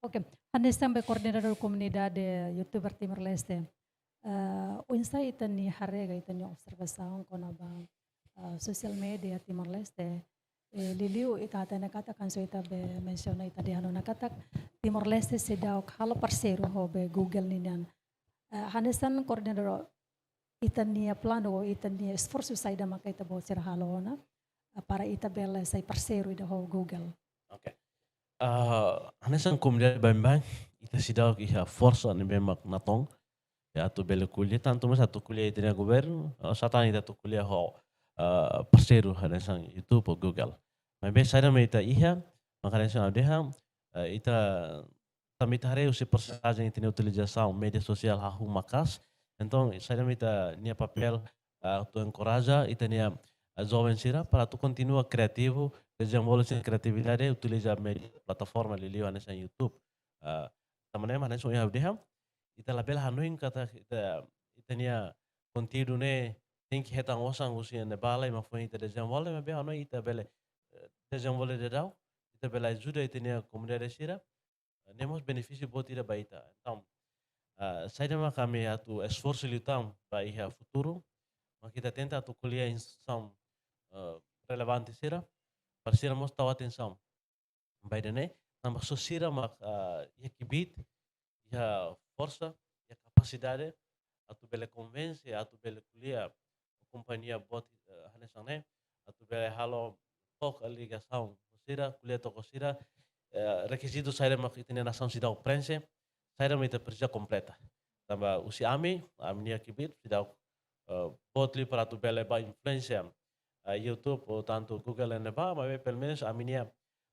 Oke, hanesan be koordenadór komunidade YouTuber Timor-Leste. Eh, oinsá ita-nia haree ka ita-nia observasaun kona-ba, eh, sosial média Timor-Leste. Eh, liuliu ita hatene katak hanesan ita be mensiona ita dehan ona katak Timor-Leste seidauk halo parseiru ho be Google ninian. Eh, hanesan koordenadór, ita-nia planu, ita-nia esforsu saida maka ita-boot sira halo ona, eh, para ita bele sai parseiru ida ho Google. Oke. Ah, hanesan komunidade baibain, ita seidauk iha forsa ne'ebé mak natoon. Ya, atu bele ko'alia, tantu mós atu ko'alia ita-nia governu, eh, sá tan ita atu ko'alia ho, eh, parseiru hanesan YouTube ou Google. Maibé saida mak ita iha, maka hanesan ha'u dehan, eh, ita, tanba ita haree husi persentajen ita-nia utilizasaun média sosiál hahú maka'as. Entaun, saida mak ita-nia papél, eh, atu enkoraja ita-nia, eh, joven sira para atu kontinua kriativu, dezenvolve sira-nia kriatividade, utiliza média plataforma liuliu hanesan YouTube. Eh, tanba ne'e mak hanesan ohin ha'u dehan, ita labele hanoin katak ita, ita-nia konteúdu ne'e tenke hetan osan husi ne'ebá lai mak foin ita dezenvolve, maibé ha'u hanoin ita bele, eh, dezenvolve daudaun, ita bele ajuda ita-nia komunidade sira, ne'e mós benefísiu boot ida ba ita. Entaun, ah, saida mak ami atu esforsu liután ba iha futuru, mak ita tenta atu ko'alia informasaun, eh, relevante sira, para sira mós tau atensaun ba ida-ne'e, tanba só sira mak, ah, iha kbiit, iha forsa, iha kapasidade, atu bele konvense, atu bele ko'alia ho kompañia boot, eh, hanesan ne'e, atu bele halo took ligasaun ho sira, ko'alia took ho sira, eh, rekizitu saida mak ita-nia nasaun seidauk preenxe, saida mak ita presiza kompleta. Tanba husi ami, ami-nia kbiit seidauk, eh, boot liu para atu bele ba influénsia, eh, YouTube ou tantu Google ne'ebá, maibé pelumenus ami-nia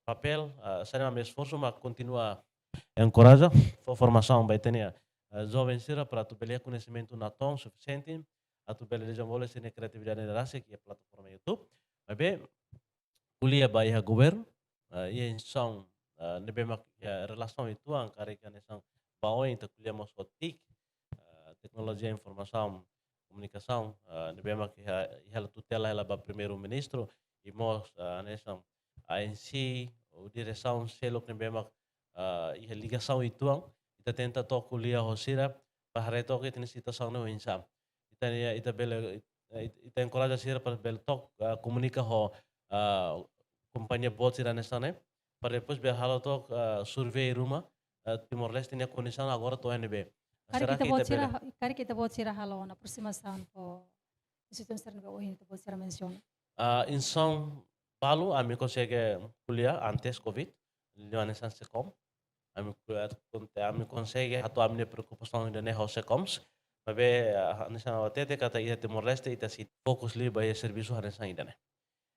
papél, eh, saida mak ami esforsu mak kontinua enkoraja, fó formasaun ba ita-nia, eh, joven sira para atu bele koñesimentu natoon sufisiente, atu bele dezenvolve sira-nia kriatividade ne'e rasik iha plataforma YouTube. Maibé, ko'alia ba iha governu, eh, iha instituisaun, eh, ne'ebé mak iha relasaun uitoan, karik hanesan ba oin ita ko'alia mós ho TIC, eh, teknolojia informasaun komunikasaun, eh, ne'ebé mak iha, iha tutela hela ba Primeiru-Ministru, i mós, eh, hanesan ANC, ou diresaun seluk ne'ebé mak, eh, iha ligasaun uitoan, ita tenta to'o ko'alia ho sira, para haree took ita-nia situasaun ne'e oinsá. Ita-nia, ita bele, eh, ita enkoraja sira para bele took, eh, komunika ho, eh, kompañia boot sira hanesan ne'e, para depois bele halo took, eh, survey ruma, eh, Timor-Leste nia kondisaun agora to'o iha ne'ebé. Karik ita-boot sira, karik ita-boot sira halo ona aprosimasaun ho instituisaun sira ne'ebé ohin ita-boot sira mensiona? Ah, instituisaun balu ami konsege ko'alia antes covid, liuliu hanesan SECOM. Ami ku-, at-, konte-, ami konsege hato'o ami-nia preokupasaun ida-ne'e ho SECOMS. Maibé, ah, hanesan ha'u hatete katak iha Timor-Leste ita sei fokus liu ba iha servisu hanesan ida-ne'e.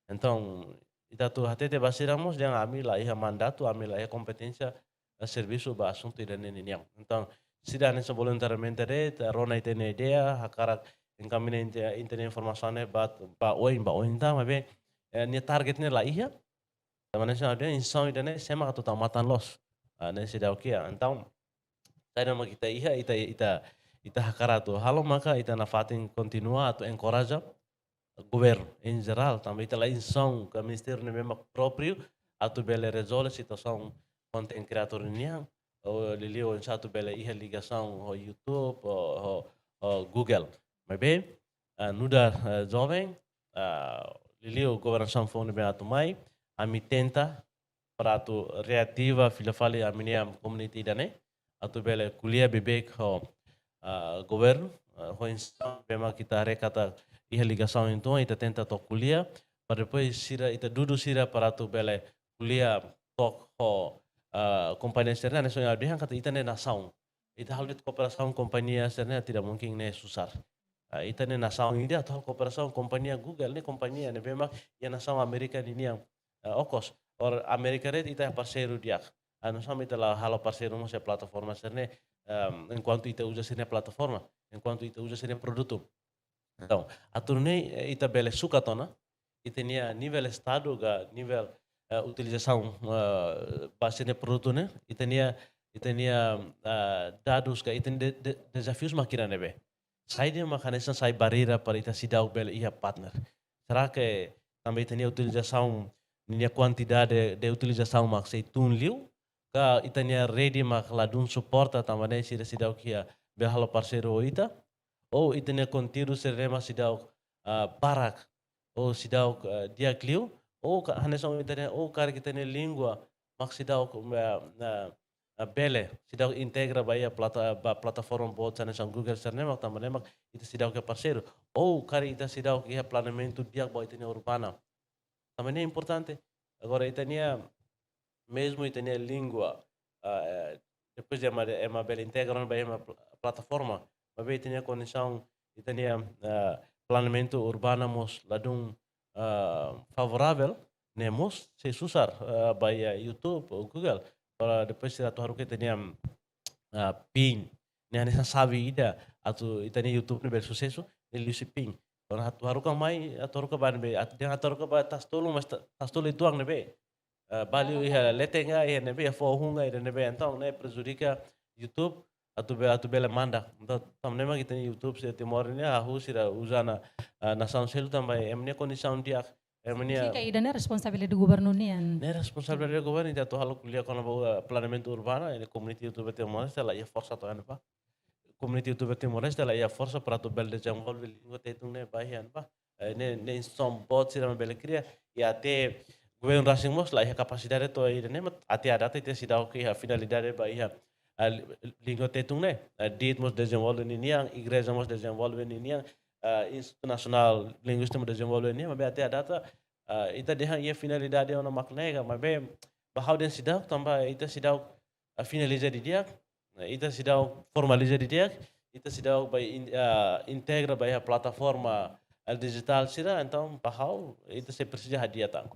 Entaun, ita atu hatete ba sira mós dehan ami la iha mandatu, ami la iha kompeténsia, eh, servisu ba asuntu ida-ne'e ninian. Entaun, sira hanesan voluntariamente de'it, rona ita-nia ideia, hakarak enkamiña ita, ita-nia informasaun ne'e ba, ba oin, ba oin tan, maibé, eh, nia target ne'e la iha. Tanba hanesan ha'u dehan instituisaun ida-ne'e sé mak atu tau matan loos. Ah, ne'e seidauk iha. Entaun, saida mak ita iha, ita, ita, ita hakarak atu halo maka ita nafatin kontinua atu enkoraja governu em jerál, tanba ita la insan ka ministériu ne'ebé mak própriu atu bele rezolve situasaun konten kreadór nian, ou liuliu oinsá atu bele iha ligasaun ho YouTube, ho, ho, ho Google. Maibé, ah, nu'udar, ah, joven, ah, liuliu governasaun foun ne'ebé atu mai, ami tenta para atu reativa fila fali ami-nia community ida-ne'e, atu bele ko'alia beibeik ho, ah, governu, ah, ho instituisaun ne'ebé mak ita haree katak iha ligasaun, entaun ita tenta to'o ko'alia, para depois sira, ita dudu sira para atu bele ko'alia to'ok ho, ah, kompañia sira-ne'e, hanesan ha'u dehan katak ita-nia nasaun. Ita halo de'it kooperasaun kompañia sira-ne'e, tidak mungkin ne'e susar. Ah, ita-nia nasaun ida atu halo kooperasaun kompañia Google ne'e, kompañia ne'ebé mak iha nasaun Amérika ninian, ah, okos. Or Amérika de'it ita parseiru di'ak. Anu sama ita la halo parseiru mós iha plataforma sira-ne'e, ehm, enkuantu ita uza sira-nia plataforma, enkuantu ita uza sira-nia produtu. Entaun, atu nune'e, eh, ita bele sukat ona ita-nia nivel estadu ka nivel, eh, utilizasaun, eh, ba sira-nia produtu ne'e, ita-nia, ita-nia, eh, dadus ka ita-nia de-, de-, dezafius mak hira ne'ebé. Saida mak hanesan sai barreira para ita seidauk bele iha partner? Será que tanba ita-nia utilizasaun, ninia kuantidade de utilizasaun mak sei tun liu? Ka ita-nia rede mak ladún suporta tanba ne'e sira seidauk iha bele halo parseiru ho ita? Ou ita-nia konteúdu sira-ne'e mak seidauk, ah, barak, ou seidauk, ah, di'ak liu, ou ka, hanesan ita-nia, ou karik ita-nia língua mak seidauk, ah, ah, ah, bele, seidauk integra ba iha plata-, ba plataforma boot hanesan Google sira-ne'e mak, tanba ne'e mak ita seidauk iha parseiru. Ou karik ita seidauk iha planeamentu di'ak ba ita-nia urbana. Tanba ne'e importante. Agora ita-nia, mezmu ita-nia língua, ah, eh, depois de ema, ema bele integra ona ba ema pl-, plataforma, maibé ita-nia kondisaun, ita-nia, ah, planeamentu urbana mós ladún, ah, favoravel, ne'e mós sei susar, ah, ba iha YouTube ou Google, para depois sira atu haruka ita-nia, ah, pin. Ne'e hanesan xave ida atu ita-nia YouTube ne'e bele susesu, ne'e liuhusi pin. Kuandu atu haruka mai, atu haruka ba ne'ebé, atu, dehan atu haruka ba Tasi-Tolu, mas Ta-, Tasi-Tolu uitoan ne'ebé, eh, ba liu iha leten ka, iha ne'ebé, iha foho hun ka, iha ne'ebé, entaun ne'e prejudika YouTube atu be-, atu bele manda. Entaun, tanba ne'e mak ita-nia YouTube sira Timor ne'e, hahú sira uza ona, eh, nasaun seluk tanba ema-nia kondisaun di'ak, ema-nia... Signifika ida-ne'e responsabilidade governu nian? Ne'e responsabilidade governu, ita atu halo ko'alia kona-ba, eh, planeamentu urbana, ne'e komunidade YouTube Timor-Leste la iha forsa to'o iha ne'ebá. Komunidade YouTube Timor-Leste la iha forsa para atu bele dezenvolve língua Tetun ne'e ba iha ne'ebá. Eh, ne'e, ne'e instituisaun boot sira mak bele kria. I até governu rasik mós la iha kapasidade to'o ida-ne'e, mas até à data ita seidauk iha finalidade ba iha, ah, li-, língua Tetun ne'e. Ah, diit mós dezenvolve ninian, igreja mós dezenvolve ninian, ah, Institutu Nasionál Linguístika mós dezenvolve ninian, maibé até à data, ah, ita dehan iha finalidade ona mak nega, maibé ba ha'u dehan seidauk, tanba ita seidauk, ah, finaliza didi'ak, ita seidauk formaliza didi'ak, ita seidauk ba in-, ah, integra ba iha plataforma, ah, dijitál sira, entaun ba ha'u ita sei presiza hadi'a tan.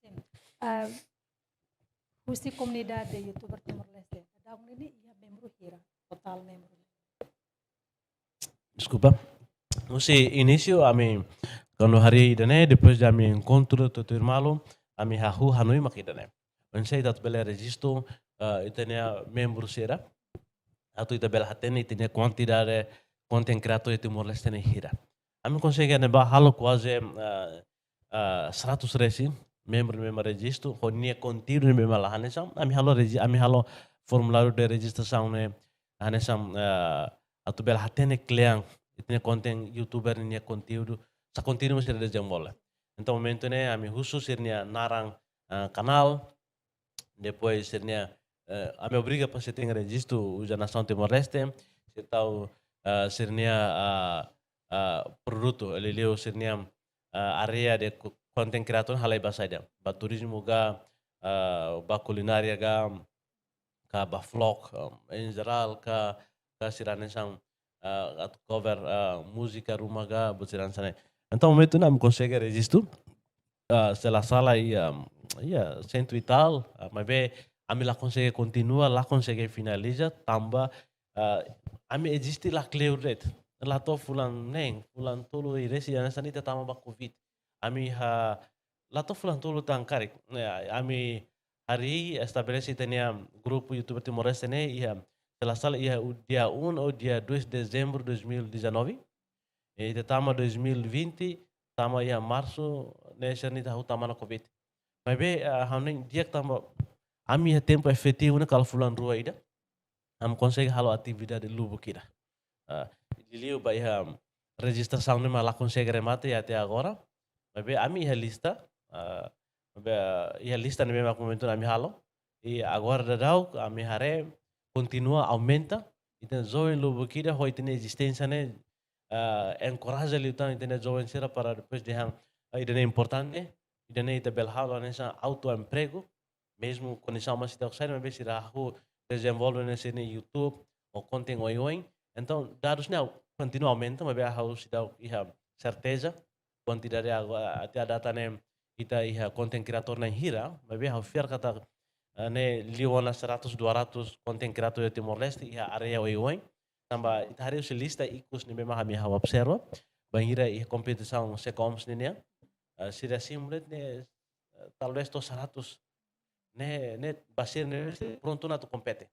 Sin. Ah, husi komunidade YouTuber Timor-Leste, daudaun ne'e iha membru hira, totál membru? Deskulpa. Husi inísiu ami, kuandu harii ida-ne'e, depois de ami enkontru tutuir malu, ami hahú hanoin mak ida-ne'e. Oinsá ita atu bele rejistu, eh, ita-nia membru sira, atu ita bele hatene ita-nia kuantidade konten kreadór iha Timor-Leste ne'e hira. Ami konsege ne'ebá halo kuaze, eh, eh, seratus resin membru ne'ebé mak rejistu, ho nia konteúdu ne'ebé mak la hanesan. Ami halo reji-, ami halo formuláriu de rejistrasaun ne'e hanesan, eh, atu bele hatene kle'an ita-nia konten YouTuber nia konteúdu, sá konteúdu mak sira dezenvolve. Entaun momentu ne'e ami husu sira-nia naran, eh, kanál, depois sira-nia, eh, ami obriga para sira tenke rejistu uza nasaun Timor-Leste, sira tau, eh, sira-nia, ah, ah, produtu, liuliu sira-nia, ah, área de ko-, konten kreadór halai ba saida. Ba turizmu ka, ah, ba kulinária ka, ka ba vlog, ah, em geral, ka, ka sira hanesan, ah, atu cover, ah, múzika ruma ka, buat sira hanesan ne'e. Entaun momentu ne'e ami konsege rejistu, ah, se la sala iha, iha sentu e tal, ah, maibé ami la konsege kontinua, la konsege finaliza, tanba, ah, ami eziste la kleur de'it. La to'o fulan neen, fulan tolu i resin hanesan ne'e ita tama ba covid. Ami ha, la to'o fulan tolu tan karik. Ya, ami harii estabelese ita-nia grupu YouTuber Timor-Leste ne'e iha, se la sala iha u-, dia um ou dia dois de dezembro de dois mil e dezanove. E ita tama dois mil e vinte, tama iha marsu ne'e sira-nia ita hahú tama ona covid. Maibé, ah, ha'u hanoin di'ak tanba ami iha tempu efetivu ne'e kala fulan rua ida, ami konsege halo atividade lubuk ida. Ah, liuliu ba iha rejistrasaun ne'e mak la konsege remata até agora. Maibé ami iha lista, ah, maibé, ah, iha lista ne'ebé mak momentu ne'e ami halo. I agora daudaun ami haree kontinua aumenta. Ita-nia joven lubuk ida ho ita-nia ezisténsia ne'e, ah, enkoraja liután ita-nia joven sira para depois dehan, ah, ida-ne'e importante, ida-ne'e ita bele halo hanesan auto emprego, mezmu kondisaun mak seidauk sai, maibé sira hahú dezenvolve ona sira-nia YouTube ou konten oioin. Entaun, dadus ne'e kontinua aumenta, maibé ha'u seidauk iha serteza kuantidade agora, até à data ne'e ita iha content creator na'in hira, maibé ha'u fiar katak, eh, ne'e liu ona seratus, dua ratus content creator iha Timor-Leste iha área oioin. Tanba ita haree husi lista ikus ne'ebé mak ami ha'u observa, bainhira iha kompetisaun Secoms ninian, eh, sira simu de'it ne'e, eh, talvez to'o seratus. Ne'e, ne'e ba sira ne'e prontu ona atu kompete.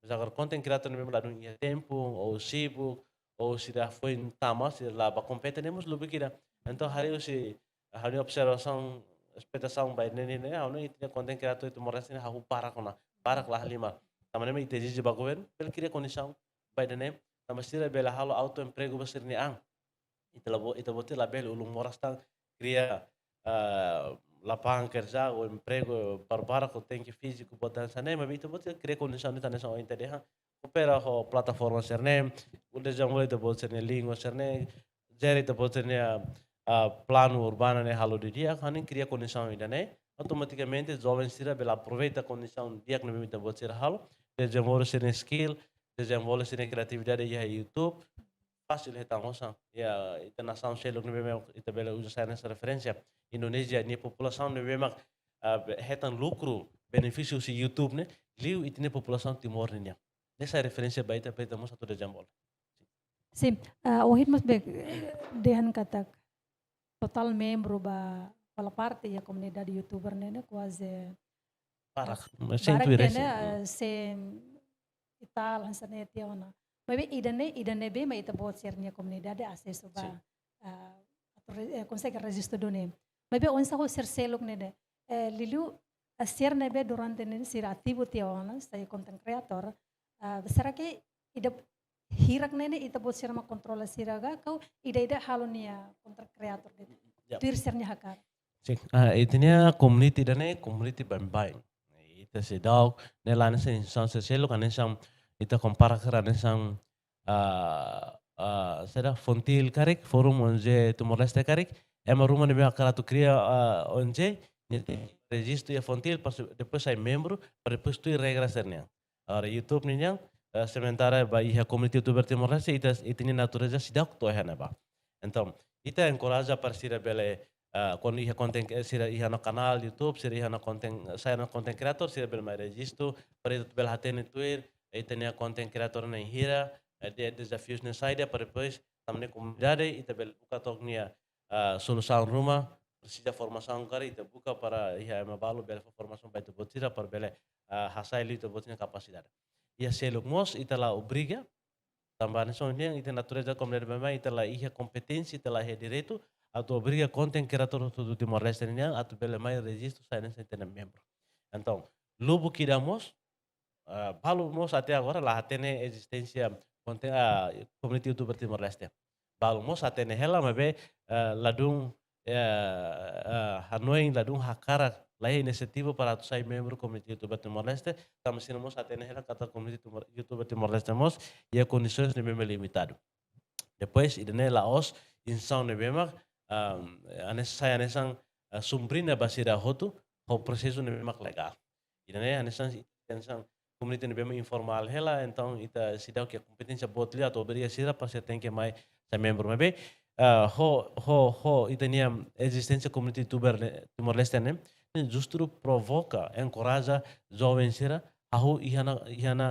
Mas agora content creator ne'ebé mak ladún iha tempu, ou sibuk, ou sira foin tama, sira la bá kompete ne'e mós lubuk ida. Entaun, haree husi, ha'u-nia observasaun, espetasaun ba ne'e ne'e, ha'u hanoin ita-nia content creator iha Timor-Leste ne'e hahú barak ona, barak la halimar. Tanba ne'e mak ita ezije ba governu, bele kria kondisaun ba ida-ne'e, tanba sira bele halo auto emprego ba sira-nia an. Ita la bo-, ita-boot labele ulun moras tan kria, ah, lapangan kerja ou empregu barbarak ho tenke fíziku buat hanesan ne'e, maibé ita-boot kria kondisaun ida hanesan ohin ita dehan, koopera ho plataforma sira-ne'e, dezenvolve ita-boot sira-nia língua sira-ne'e, jere ita-boot sira-nia, ah, planu urbana ne'e halo didi'ak, ha'u hanoin kria kondisaun ida-ne'e, automatikamente joven sira bele aproveita kondisaun di'ak ne'ebé ita-boot sira halo, dezenvolve sira-nia skill, dezenvolve sira-nia kriatividade iha YouTube, fasil hetan osan. Ya, ita nasaun seluk ne'ebé mak ita bele uza sai hanesan referénsia. Indonézia nia populasaun ne'ebé mak, ah, be-, hetan lukru, benefísiu husi YouTube ne'e, liu ita-nia populasaun Timor ninian. Ne'e sai referénsia ba ita, ba ita mós atu dezenvolve. Sin, ah, ohin mós be, dehan katak totál membru ba, fala parte iha komunidade YouTuber ne'e, ne'e kuaze Barak, barak, cento e barak recém. Ne'e, ah, cem e tal, hanesan ne'e tiha ona. Maibé ida-ne'e, ida-ne'ebé mak ita-boot sira-nia komunidade asesu ba, sin, ah, atu re-, eh, konsege rejistu duni. Maibé oinsá ho sira seluk ne'e, eh, liuliu, ah, sira ne'ebé durante ne'e sira ativu tiha ona, sai content creator, ah, será que ida hirak ne'e ne'e ita-boot sira mak kontrola sira ka, ka ida-idak halo nia content creator de'it. Ya. Tuir sira-nia hakarak. Sin, ah, ita-nia community ida-ne'e community baibain. Ita seidauk, ne'e la hanesan instituisaun sira seluk, hanesan ita kompara karik hanesan, ah, ah, saida, Fontil karik, Forum O N G Timor-Leste karik, ema ruma ne'ebé hakarak atu kria, ah, O N G, nia tenke rejistu iha Fontil, pas depois sai membru, para depois tuir regra sira-nian. Agora YouTube ninian, eh, sementara ba iha komunidade YouTuber Timor-Leste, ita, ita-nia natureza seidauk to'o iha ne'ebá. Entaun, ita enkoraja para sira bele, eh, kuandu iha konten, eh, sira iha ona kanál YouTube, sira iha ona konten, sai ona content creator, sira bele mai rejistu, para ita bele hatene tuir ita-nia content creator na'in hira, eh, de-, dezafius ne'e saida, para depois, tanba ne'e komunidade, ita bele buka took nia, ah, solusaun ruma, presiza formasaun karik, ita buka para iha ema balu bele fó formasaun ba ita-boot sira para bele, ah, hasai liu ita-boot nia kapasidade. Iha seluk mós ita la obriga, tanba hanesan ohin dehan ita natureza komunidade baibain, ita la iha kompeténsia, ita la iha direitu atu obriga content creator hotu-hotu Timor-Leste nian atu bele mai rejistu sai hanesan ita-nia membru. Entaun, lubuk ida mós, ah, balu mós até agora la hatene ezisténsia konten, ah, komunidade YouTuber Timor-Leste. Balu mós hatene hela, maibé, ah, ladún, eh, ah, hanoin, ladún hakarak, la iha inisiativa para atu sai membru komunidade YouTuber Timor-Leste, tanba sira mós hatene hela katak komunidade Timor-, YouTuber Timor-Leste mós iha kondisoens ne'ebé mak limitadu. Depois, ida-ne'e la'ós instituisaun ne'ebé mak, ah, hanesan, sai hanesan, ah, sumbrina ba sira hotu, ho prosesu ne'ebé mak legál. Ida-ne'e hanesan, hanesan komunidade ne'ebé mak informál hela, entaun ita seidauk iha kompeténsia boot liu atu obriga sira para sira tenke mai sai membru. Maibé, ah, ho, ho, ho ita-nia ezisténsia komunidade YouTuber ne'e, Timor-Leste ne'e, ne'e justru provoka, enkoraja joven sira hahú iha ona, iha ona,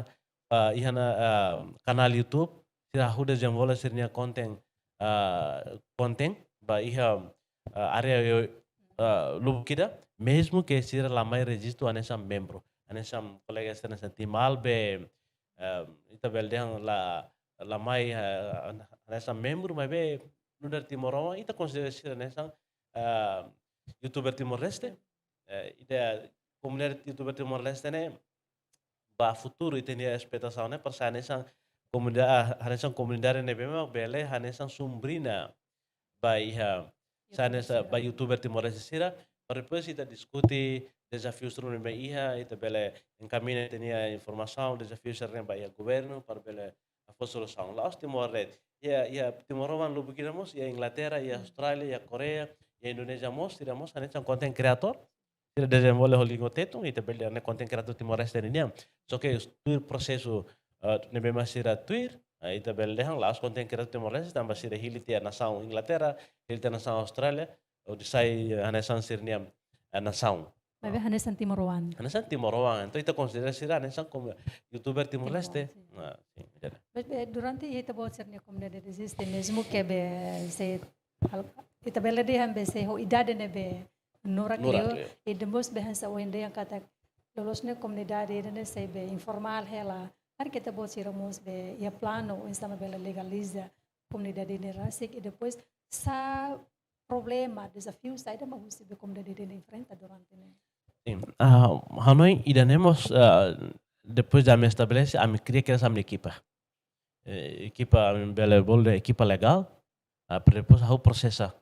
ah, iha ona, ah, kanál YouTube, sira hahú dezenvolve sira-nia konten, ah, konten ba iha, ah, área, ah, lubuk ida, mezmu ke sira la mai rejistu hanesan membru. Hanesan kolega sira hanesan Timal be, ah, ita bele dehan la, la mai, ah, hanesan membru, maibé nu'udar timoroan, ita konsidera sira hanesan, ah, youtuber Timor-Leste. Eh, ita komunidade youtuber Timor-Leste ne'e, ba futuru ita-nia espetasaun ne'e, para sai hanesan komunida-, hanesan komunidade ne'ebé mak bele hanesan sombrinha ba iha, sai hanesan ba youtuber Timor-Leste sira, para depois ita diskute dezafiu sira ne'ebé iha, ita bele enkamiña ita-nia informasaun, dezafiu sira-ne'e ba iha governu, para bele fó solusaun. La'ós Timor de'it. Iha, iha timoroan lubuk ida mós, iha Inglaterra, iha Austrália, iha Koreia, iha Indonézia mós, sira mós hanesan content creator. Sira dezenvolve ho língua Tetun, ita bele dehan content creator Timor-Leste nian. Só ke tuir prosesu, eh, ne'ebé mak sira tuir, eh, ita bele dehan la'ós content creator Timor-Leste, tanba sira hili tiha nasaun Inglaterra, hili tiha nasaun Austrália, hodi sai, eh, hanesan sira-nia, eh, nasaun. Maibé hanesan timoroan. Hanesan timoroan. Entaun ita konsidera sira hanesan komu-, youtuber Timor-Leste. Timor, sin. Ah, sin, jadi. Maibé durante ita-boot sira-nia komunidade eziste, mezmu ke be sei hal-, ita bele dehan be sei ho idade ne'ebé nurak liu, nurak liu. I depois be hanesan ohin dehan katak loloos ne'e komunidade ida-ne'e sei be informál hela. Karik ita-boot sira mós be iha planu oinsá mak bele legaliza komunidade ne'e rasik, i depois sá problema, dezafiu saida mak husi be komunidade ida-ne'e enfrenta durante ne'e? Sin, ah, hanoin ida-ne'e mós, ah, depois de ami estabelese, ami kria kedas ami-nia ekipa. Eh, ekipa, ami bele bolu dehan ekipa legál, ah, para depois ha'u prosesa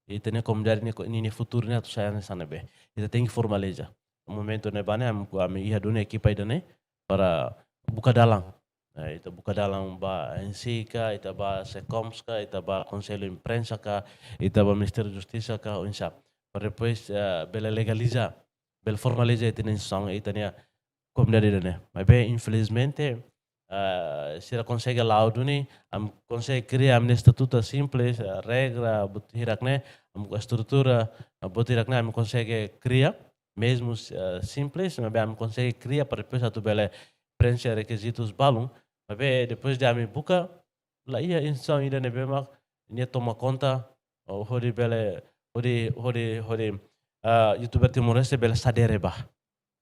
ita-nia komunidade nia ko-, ninia futuru ne'e atu sai hanesan ne'ebé. Ita tenke formaliza. Momentu ne'ebá ne'e, ami, ami iha duni ekipa ida-ne'e para buka dalan. Eh, ita buka dalan ba ANCI ka, ita ba SECOMS ka, ita ba Konsellu Imprensa ka, ita ba Ministériu Justisa ka, oinsá. Para depois, eh, bele legaliza, bele formaliza ita-nia instituisaun, ita-nia komunidade ida-ne'e. Maibé, infelizmente, eh, sira konsege la'o duni, ami konsege kria ami-nia estatutu simples, eh, regra, buat hirak-ne'e, ami estrutura, eh, buat hirak-ne'e, ami konsege kria, mezmu, eh, simples, maibé ami konsege kria para depois atu bele prenxe rekizitus balun, maibé depois de ami buka, la iha instituisaun ida ne'ebé mak nia toma konta, ou hodi bele, hodi, hodi, hodi, ah, youtuber Timor-Leste bele sadere ba.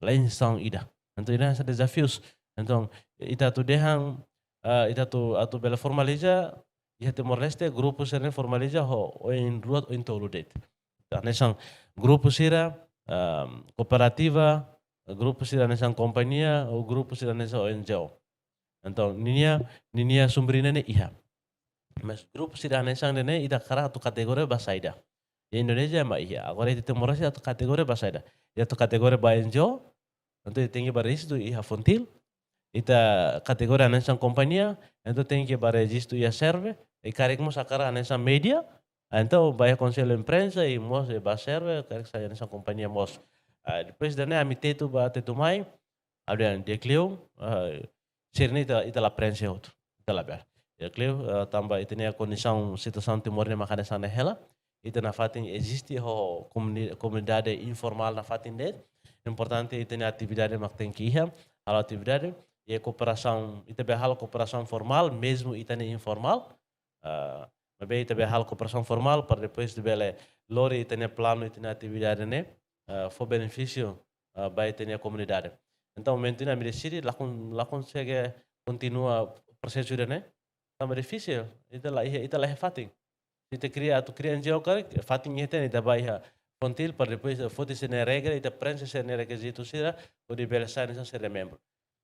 La iha instituisaun ida. Entaun, ida-ne'e hanesan dezafius. Entaun, ita atu dehan, ah, ita atu, atu bele formaliza, iha Timor-Leste, grupu sira-ne'e formaliza ho oin rua, oin tolu de'it. Hanesan grupu sira, ah, kooperativa, grupu sira hanesan kompañia, ou grupu sira hanesan ONGO. Entaun, ninia, ninia sombrinha ne'e iha. Mas grupu sira hanesan ida-ne'e, ita hakarak atu kategoria ba saida. Iha Indonézia ema iha. Agora ita Timor-Leste atu kategoria ba saida. Ita atu kategoria ba ONGO, entaun ita tenke ba rejistu iha FONGTIL. Ita kategoria hanesan kompañia, entaun tenke ba rejistu iha SERVE. I karik mós hakarak hanesan média, entaun ba iha Konsellu Imprensa, i mós ba SERVE, karik sai hanesan kompañia mós. Ah, depois ida-ne'e ami tetu ba tetu mai, ami dehan di'ak liu, ah, sira-ne'e ita, ita la prenxe hotu. Ita labele. Di'ak liu, ah, tanba ita-nia kondisaun, situasaun Timor ne'e mak hanesan ne'e hela. Ita nafatin eziste ho komuni-, komunidade informál nafatin de'it. Importante ita-nia atividade mak tenke iha, halo atividade, i kooperasaun, ita bele halo kooperasaun formál, mezmu ita-nia informál. Ah, maibé ita bele halo kooperasaun formál para depois ita bele lori ita-nia planu, ita-nia atividade ne'e, ah, fó benefísiu, ah, ba ita-nia komunidade. Entaun, momentu ne'e ami deside, la kon-, la konsege kontinua prosesu ida-ne'e. Tanba difisil, ita la iha, ita la iha fatin. Se ita kria, atu kria ONGO karik, fatin iha tiha ona, ita ba iha FONGTIL para depois foti sira-nia regra, ita prenxe sira-nia rekizitu sira, hodi bele sai hanesan sira membru.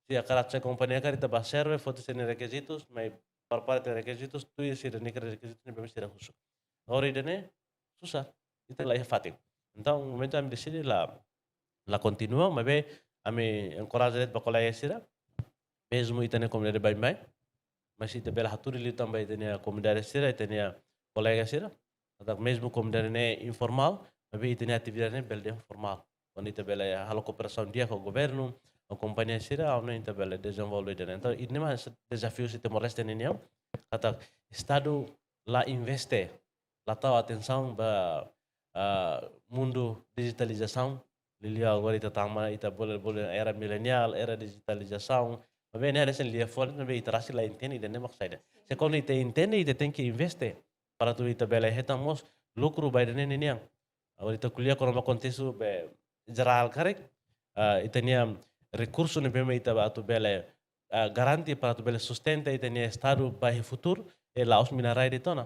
Se hakarak sai kompañia karik, ita ba SERVE, foti sira-nia rekizitus, mai prepara tiha rekizitus, tuir sira-nia rekizitus ne'ebé sira husu. Agora ida-ne'e susar, ita la iha fatin. Entaun, momentu ami deside la, la kontinua, maibé ami enkoraja de'it ba kolega sira, mezmu ita-nia komunidade baibain, mas ita bele hatudu liután ba ita-nia komunidade sira, ita-nia kolega sira, katak mezmu komunidade ne'e informál, maibé ita-nia atividade ne'e bele dehan formál. Kuandu ita bele halo kooperasaun di'ak ho governu, ho kompañia sira, ha'u hanoin ita bele dezenvolve ida-ne'e. Entaun, ida-ne'e mak dezafiu husi Timor-Leste ninian, katak Estadu la investe, la tau atensaun ba, ah, mundu dijitalizasaun. Liuliu agora ita tama, ita bolu, bolu era mileniál, era dijitalizasaun. Maibé ne'e hanesan liafuan, maibé ita rasik la entende ida-ne'e mak saida. Se kuandu ita entende, ita tenke investe para atu ita bele hetan mós lukru ba ida-ne'e ninian. Agora ita ko'alia kona-ba kontestu be jerál karik, ah, ita-nia rekursu ne'ebé mak ita ba atu bele, ah, garante para atu bele sustenta ita-nia Estadu ba iha futuru, eh, la'ós mina-rai de'it ona.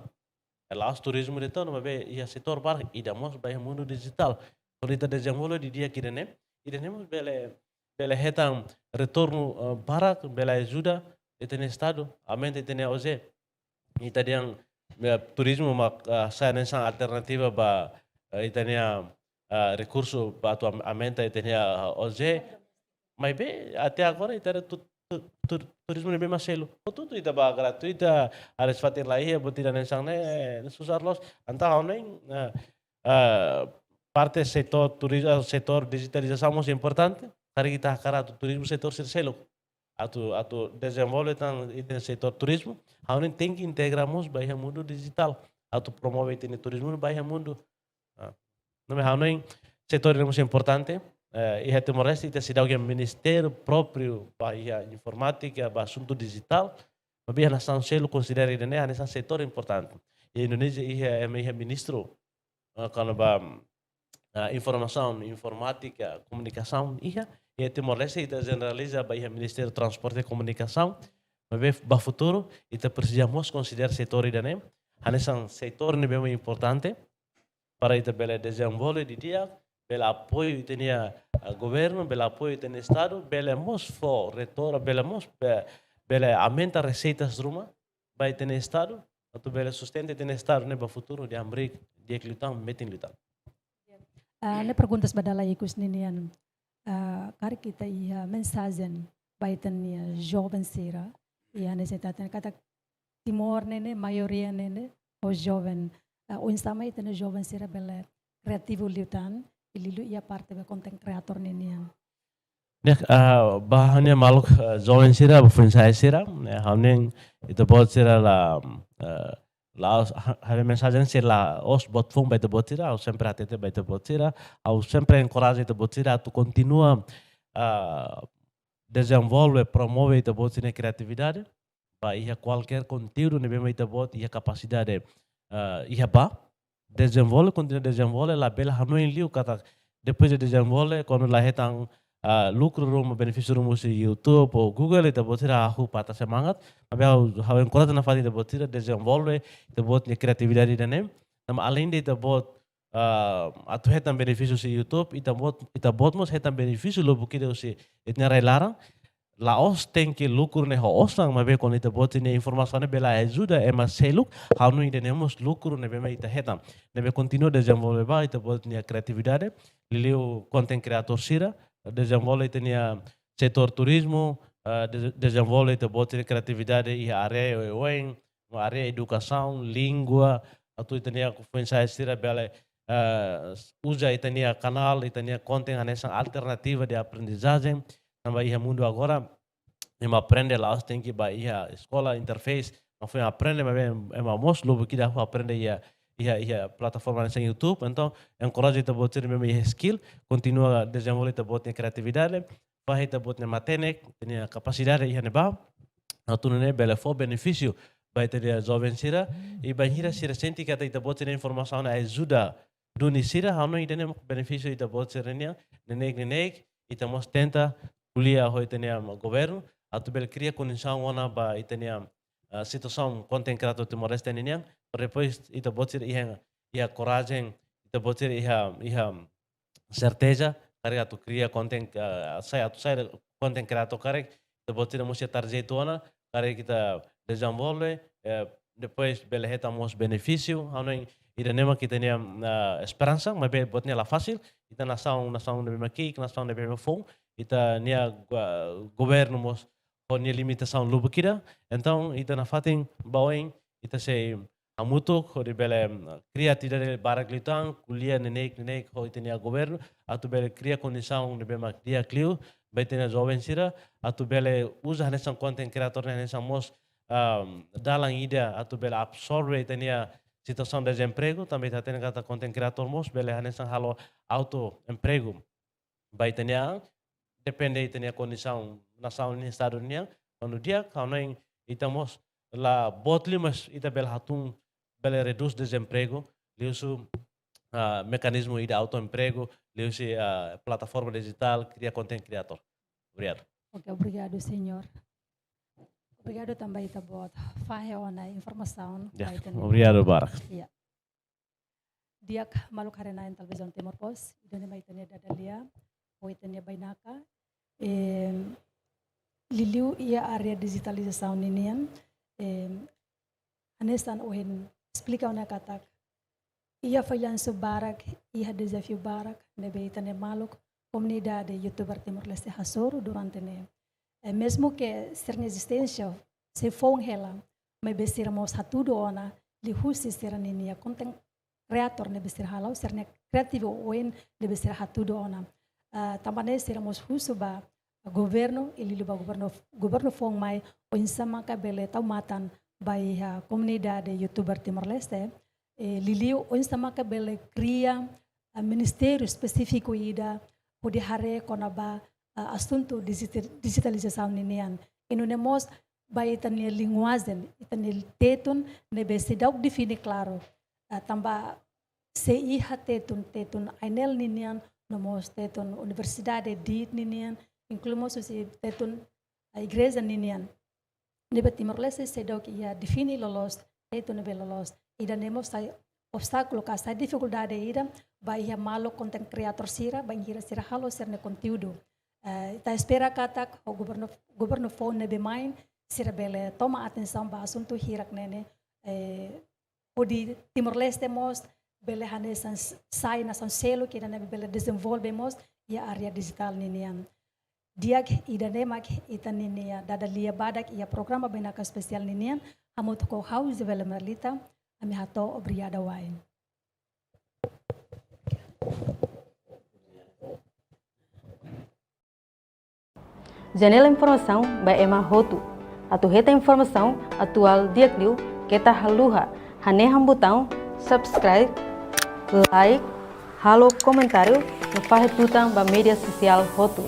La'ós turizmu de'it ona, maibé iha setór barak ida mós ba iha mundu dijitál. Kuandu ita dezenvolve didi'ak ida-ne'e, ida-ne'e mós bele, bele hetan retornu, eh, barak, bele ajuda ita-nia estadu, aumenta ita-nia O J. Ita dehan, eh, turizmu mak, eh, sai hanesan alternativa ba, eh, ita-nia, eh, rekursu ba atu am-, aumenta ita-nia, eh, O J. Maibé até agora ita tu, tu, tu, turizmu ne'ebé mak seluk. Hotu-hotu ita ba gratuita, ada sifat lain ya, buat ida hanesan ne'e, eh, susar loos. Entaun ha'u hanoin, eh, eh, parte setór turizmu, setór dijitalizasaun mós importante. Karik ita hakarak atu turizmu setór sira seluk. Atu, atu dezenvolve tan ita-nia setór turizmu, ha'u hanoin tenke integra mós ba iha mundu dijitál. Atu promove ita-nia turizmu ba iha mundu. Ah. Ne'ebé ha'u hanoin setór ida mós importante. Eh, iha Timor-Leste ita seidauk iha ministériu própriu ba iha informátika, ba asuntu dijitál. Maibé iha nasaun seluk konsidera ida-ne'e hanesan setór importante. Iha Indonézia iha, ema iha ministru, eh, kona-ba, eh, informasaun, informátika, komunikasaun, iha, iha Timor-Leste ita jeneraliza ba iha Ministériu Transporte e Komunikasaun, maibé ba futuru ita presiza mós konsidera setór ida-ne'e hanesan setór ne'ebé mak importante para ita bele dezenvolve didi'ak, bele apoiu ita-nia, eh, governu, bele apoiu ita-nia estadu, bele mós fó retornu, bele mós be-, bele aumenta reseitas ruma ba ita-nia estadu, atu bele sustenta ita-nia estadu ne'e ba futuru, dehan hamriik di'ak liután, metin liután. Ah, ne'e perguntas ba dala ikus ninian. Ah, karik ita iha mensajen ba ita-nia joven sira, iha ne'e senta ten katak Timor ne'e ne'e, maioria ne'e ne'e, ho joven, ah, oinsá mak ita-nia joven sira bele kreativu liután, i liuliu iha parte ba content creator ninian. Ne'e, ah, ba ha'u-nia maluk, ah, joven sira, ba foin-sa'e sira, ne'e, ha'u hanoin ita-boot sira la, ah, la'ós, ha-, ha'u-nia mensajen sei la'ós boot foun ba ita-boot sira, ha'u sempre hatete ba ita-boot sira, ha'u sempre enkoraja ita-boot sira atu kontinua, ah, dezenvolve, promove ita-boot sira-nia kreatividade, ba iha kualkér konteúdu ne'ebé mak ita-boot iha kapasidade, ah, iha ba, dezenvolve, kontinua dezenvolve, labele hanoin liu katak depois de dezenvolve, kuandu la hetan, ah, lukru ruma, benefísiu ruma husi YouTube ou Google, ita-boot sira hahú, patah semangat, maibé ha'u, ha'u enkoraja nafatin ita-boot sira dezenvolve ita-boot nia kreatividade ida-ne'e. Tanba além de ita-boot, ah, atu hetan benefísiu husi YouTube, ita-boot, ita-boot mós hetan benefísiu lubuk ida husi ita-nia rai-laran, la'ós tenke lukru ne'e ho osan, maibé kuandu ita-boot nia informasaun ne'e bele ajuda ema seluk, ha'u hanoin ida-ne'e mós lukru ne'ebé mak ita hetan. Ne'ebé kontinua dezenvolve ba ita-boot nia kreatividade, liuliu content creator sira, dezenvolve ita-nia setór turizmu, eh, de-, dezenvolve ita-boot nia kreatividade iha área oioin, área edukasaun, língua, atu ita-nia foin-sa'e sira bele, eh, uza ita-nia kanál, ita-nia konten hanesan alternativa de aprendizajen, tanba iha mundu agora, ema aprende la'ós tenke ba iha eskola, interface, mak foin aprende, maibé ema mós lubuk ida hahú aprende iha, iha, iha plataforma hanesan YouTube. Entaun, enkoraja ita-boot sira ne'ebé iha skill, kontinua dezenvolve ita-boot nia kreatividade, fahe ita-boot nia matenek, ita-nia kapasidade iha ne'ebá, atu nune'e bele fó benefísiu ba ita-nia joven sira, i bainhira sira sente katak ita-boot sira-nia informasaun ne'e ajuda duni sira, ha'u hanoin ida-ne'e benefísiu ita-boot sira-nian, neineik-neineik, ita mós tenta ko'alia ho ita-nia governu, atu bele kria kondisaun ona ba ita-nia, ah, situasaun content creator Timor-Leste ninian, para depois ita-boot sira iha, iha korajen, ita-boot sira iha, iha serteza, karik atu kria konten, ah, sai atu sai content creator karik, ita-boot sira mós iha target ona, karik ita dezenvolve, eh, depois bele hetan mós benefísiu, ha'u hanoin ida-ne'e mak ita-nia, ah, esperansa, maibé buat ne'e la fasil, ita nasaun, nasaun ne'ebé mak ki'ik, nasaun ne'ebé mak foun, ita-nia go-, governu mós ho nia limitasaun lubuk ida. Entaun, ita nafatin ba oin, ita sei hamutuk hodi bele, mm, kria atividade barak liután, ko'alia neineik-neineik ho ita-nia governu, atu bele kria kondisaun ne'ebé mak di'ak liu ba ita-nia joven sira, atu bele uza hanesan content creator ne'e hanesan mós, um, dalan ida atu bele absorve ita-nia situasaun dezempregu, tanba ita hatene katak content creator mós bele hanesan halo auto empregu ba ita-nia, depende ita-nia kondisaun nasaun nian, estadu nian, kuandu di'ak, ha'u hanoin ita mós la boot liu, mas ita bele hatún, bele redús dezempregu, liuhusi, ah, mekanizmu ida auto empregu, liuhusi, ah, plataforma dijitál, kria content creator. Obrigadu. Ok, obrigadu, señór. Obrigadu tanba ita-boot fahe ona informasaun. Ya, ba ita-nia obrigadu barak. Ya. Di'ak, maluk haree-na'in Televizaun Timor Post, ida-ne'e mak ita-nia dada lia ho ita-nia bainaka. Em, liuliu iha área dijitalizasaun ninian, em, hanesan ohin esplika ona katak iha fallansu barak, iha dezafiu barak ne'ebé ita-nia maluk komunidade youtuber Timor-Leste hasoru durante ne'e. Eh, mezmu ke sira-nia ezisténsia sei foun hela, maibé sira mós hatudu ona liuhusi sira-ninia content creator ne'ebé sira hala'o, sira-nia kreativu oin ne'ebé sira hatudu ona. Ah, tanba ne'e sira mós husu ba governu, i liuliu ba governu, governu foun mai, oinsá maka bele tau matan ba iha komunidade youtuber Timor-Leste, eh, liuliu oinsá maka bele kria, ah, ministériu espesífiku ida hodi haree kona-ba, ah, asuntu dijita-, dijitalizasaun ninian. I nune'e mós ba ita-nia linguajen, ita-nia Tetun ne'ebé seidauk define klaru. Ah, tanba sei iha Tetun, Tetun ANEEL ninian, no mós Tetun universidade, DIT ninian, inklui mós husi Tetun, ah, igreja ninian. Ne'ebé Timor-Leste seidauk iha define loloos Tetun ne'ebé loloos. Ida-ne'e mós sai obstákulu ka sai difikuldade ida ba iha maluk content creator sira, bainhira sira halo sira-nia konteúdu. Eh, ita espera katak ho governu, governu foun ne'ebé mai, sira bele toma atensaun ba asuntu hirak ne'e ne'e, eh, hodi Timor-Leste mós bele hanesan s-, sai nasaun seluk ida ne'ebé bele dezenvolve mós iha área dijitál ninian. Di'ak, ida-ne'e mak ita-ninia dada lia badak iha programa Bainaka Espesiál ninian, hamutuk ho ha'u Isabela Merlita, ami hato'o obrigada wa'in. Janela informasaun ba ema hotu. Atu hetan informasaun atuál di'ak liu, keta haluha hanehan butaun subscribe, like, halo komentáriu, no fahe tutan ba média sosiál hotu.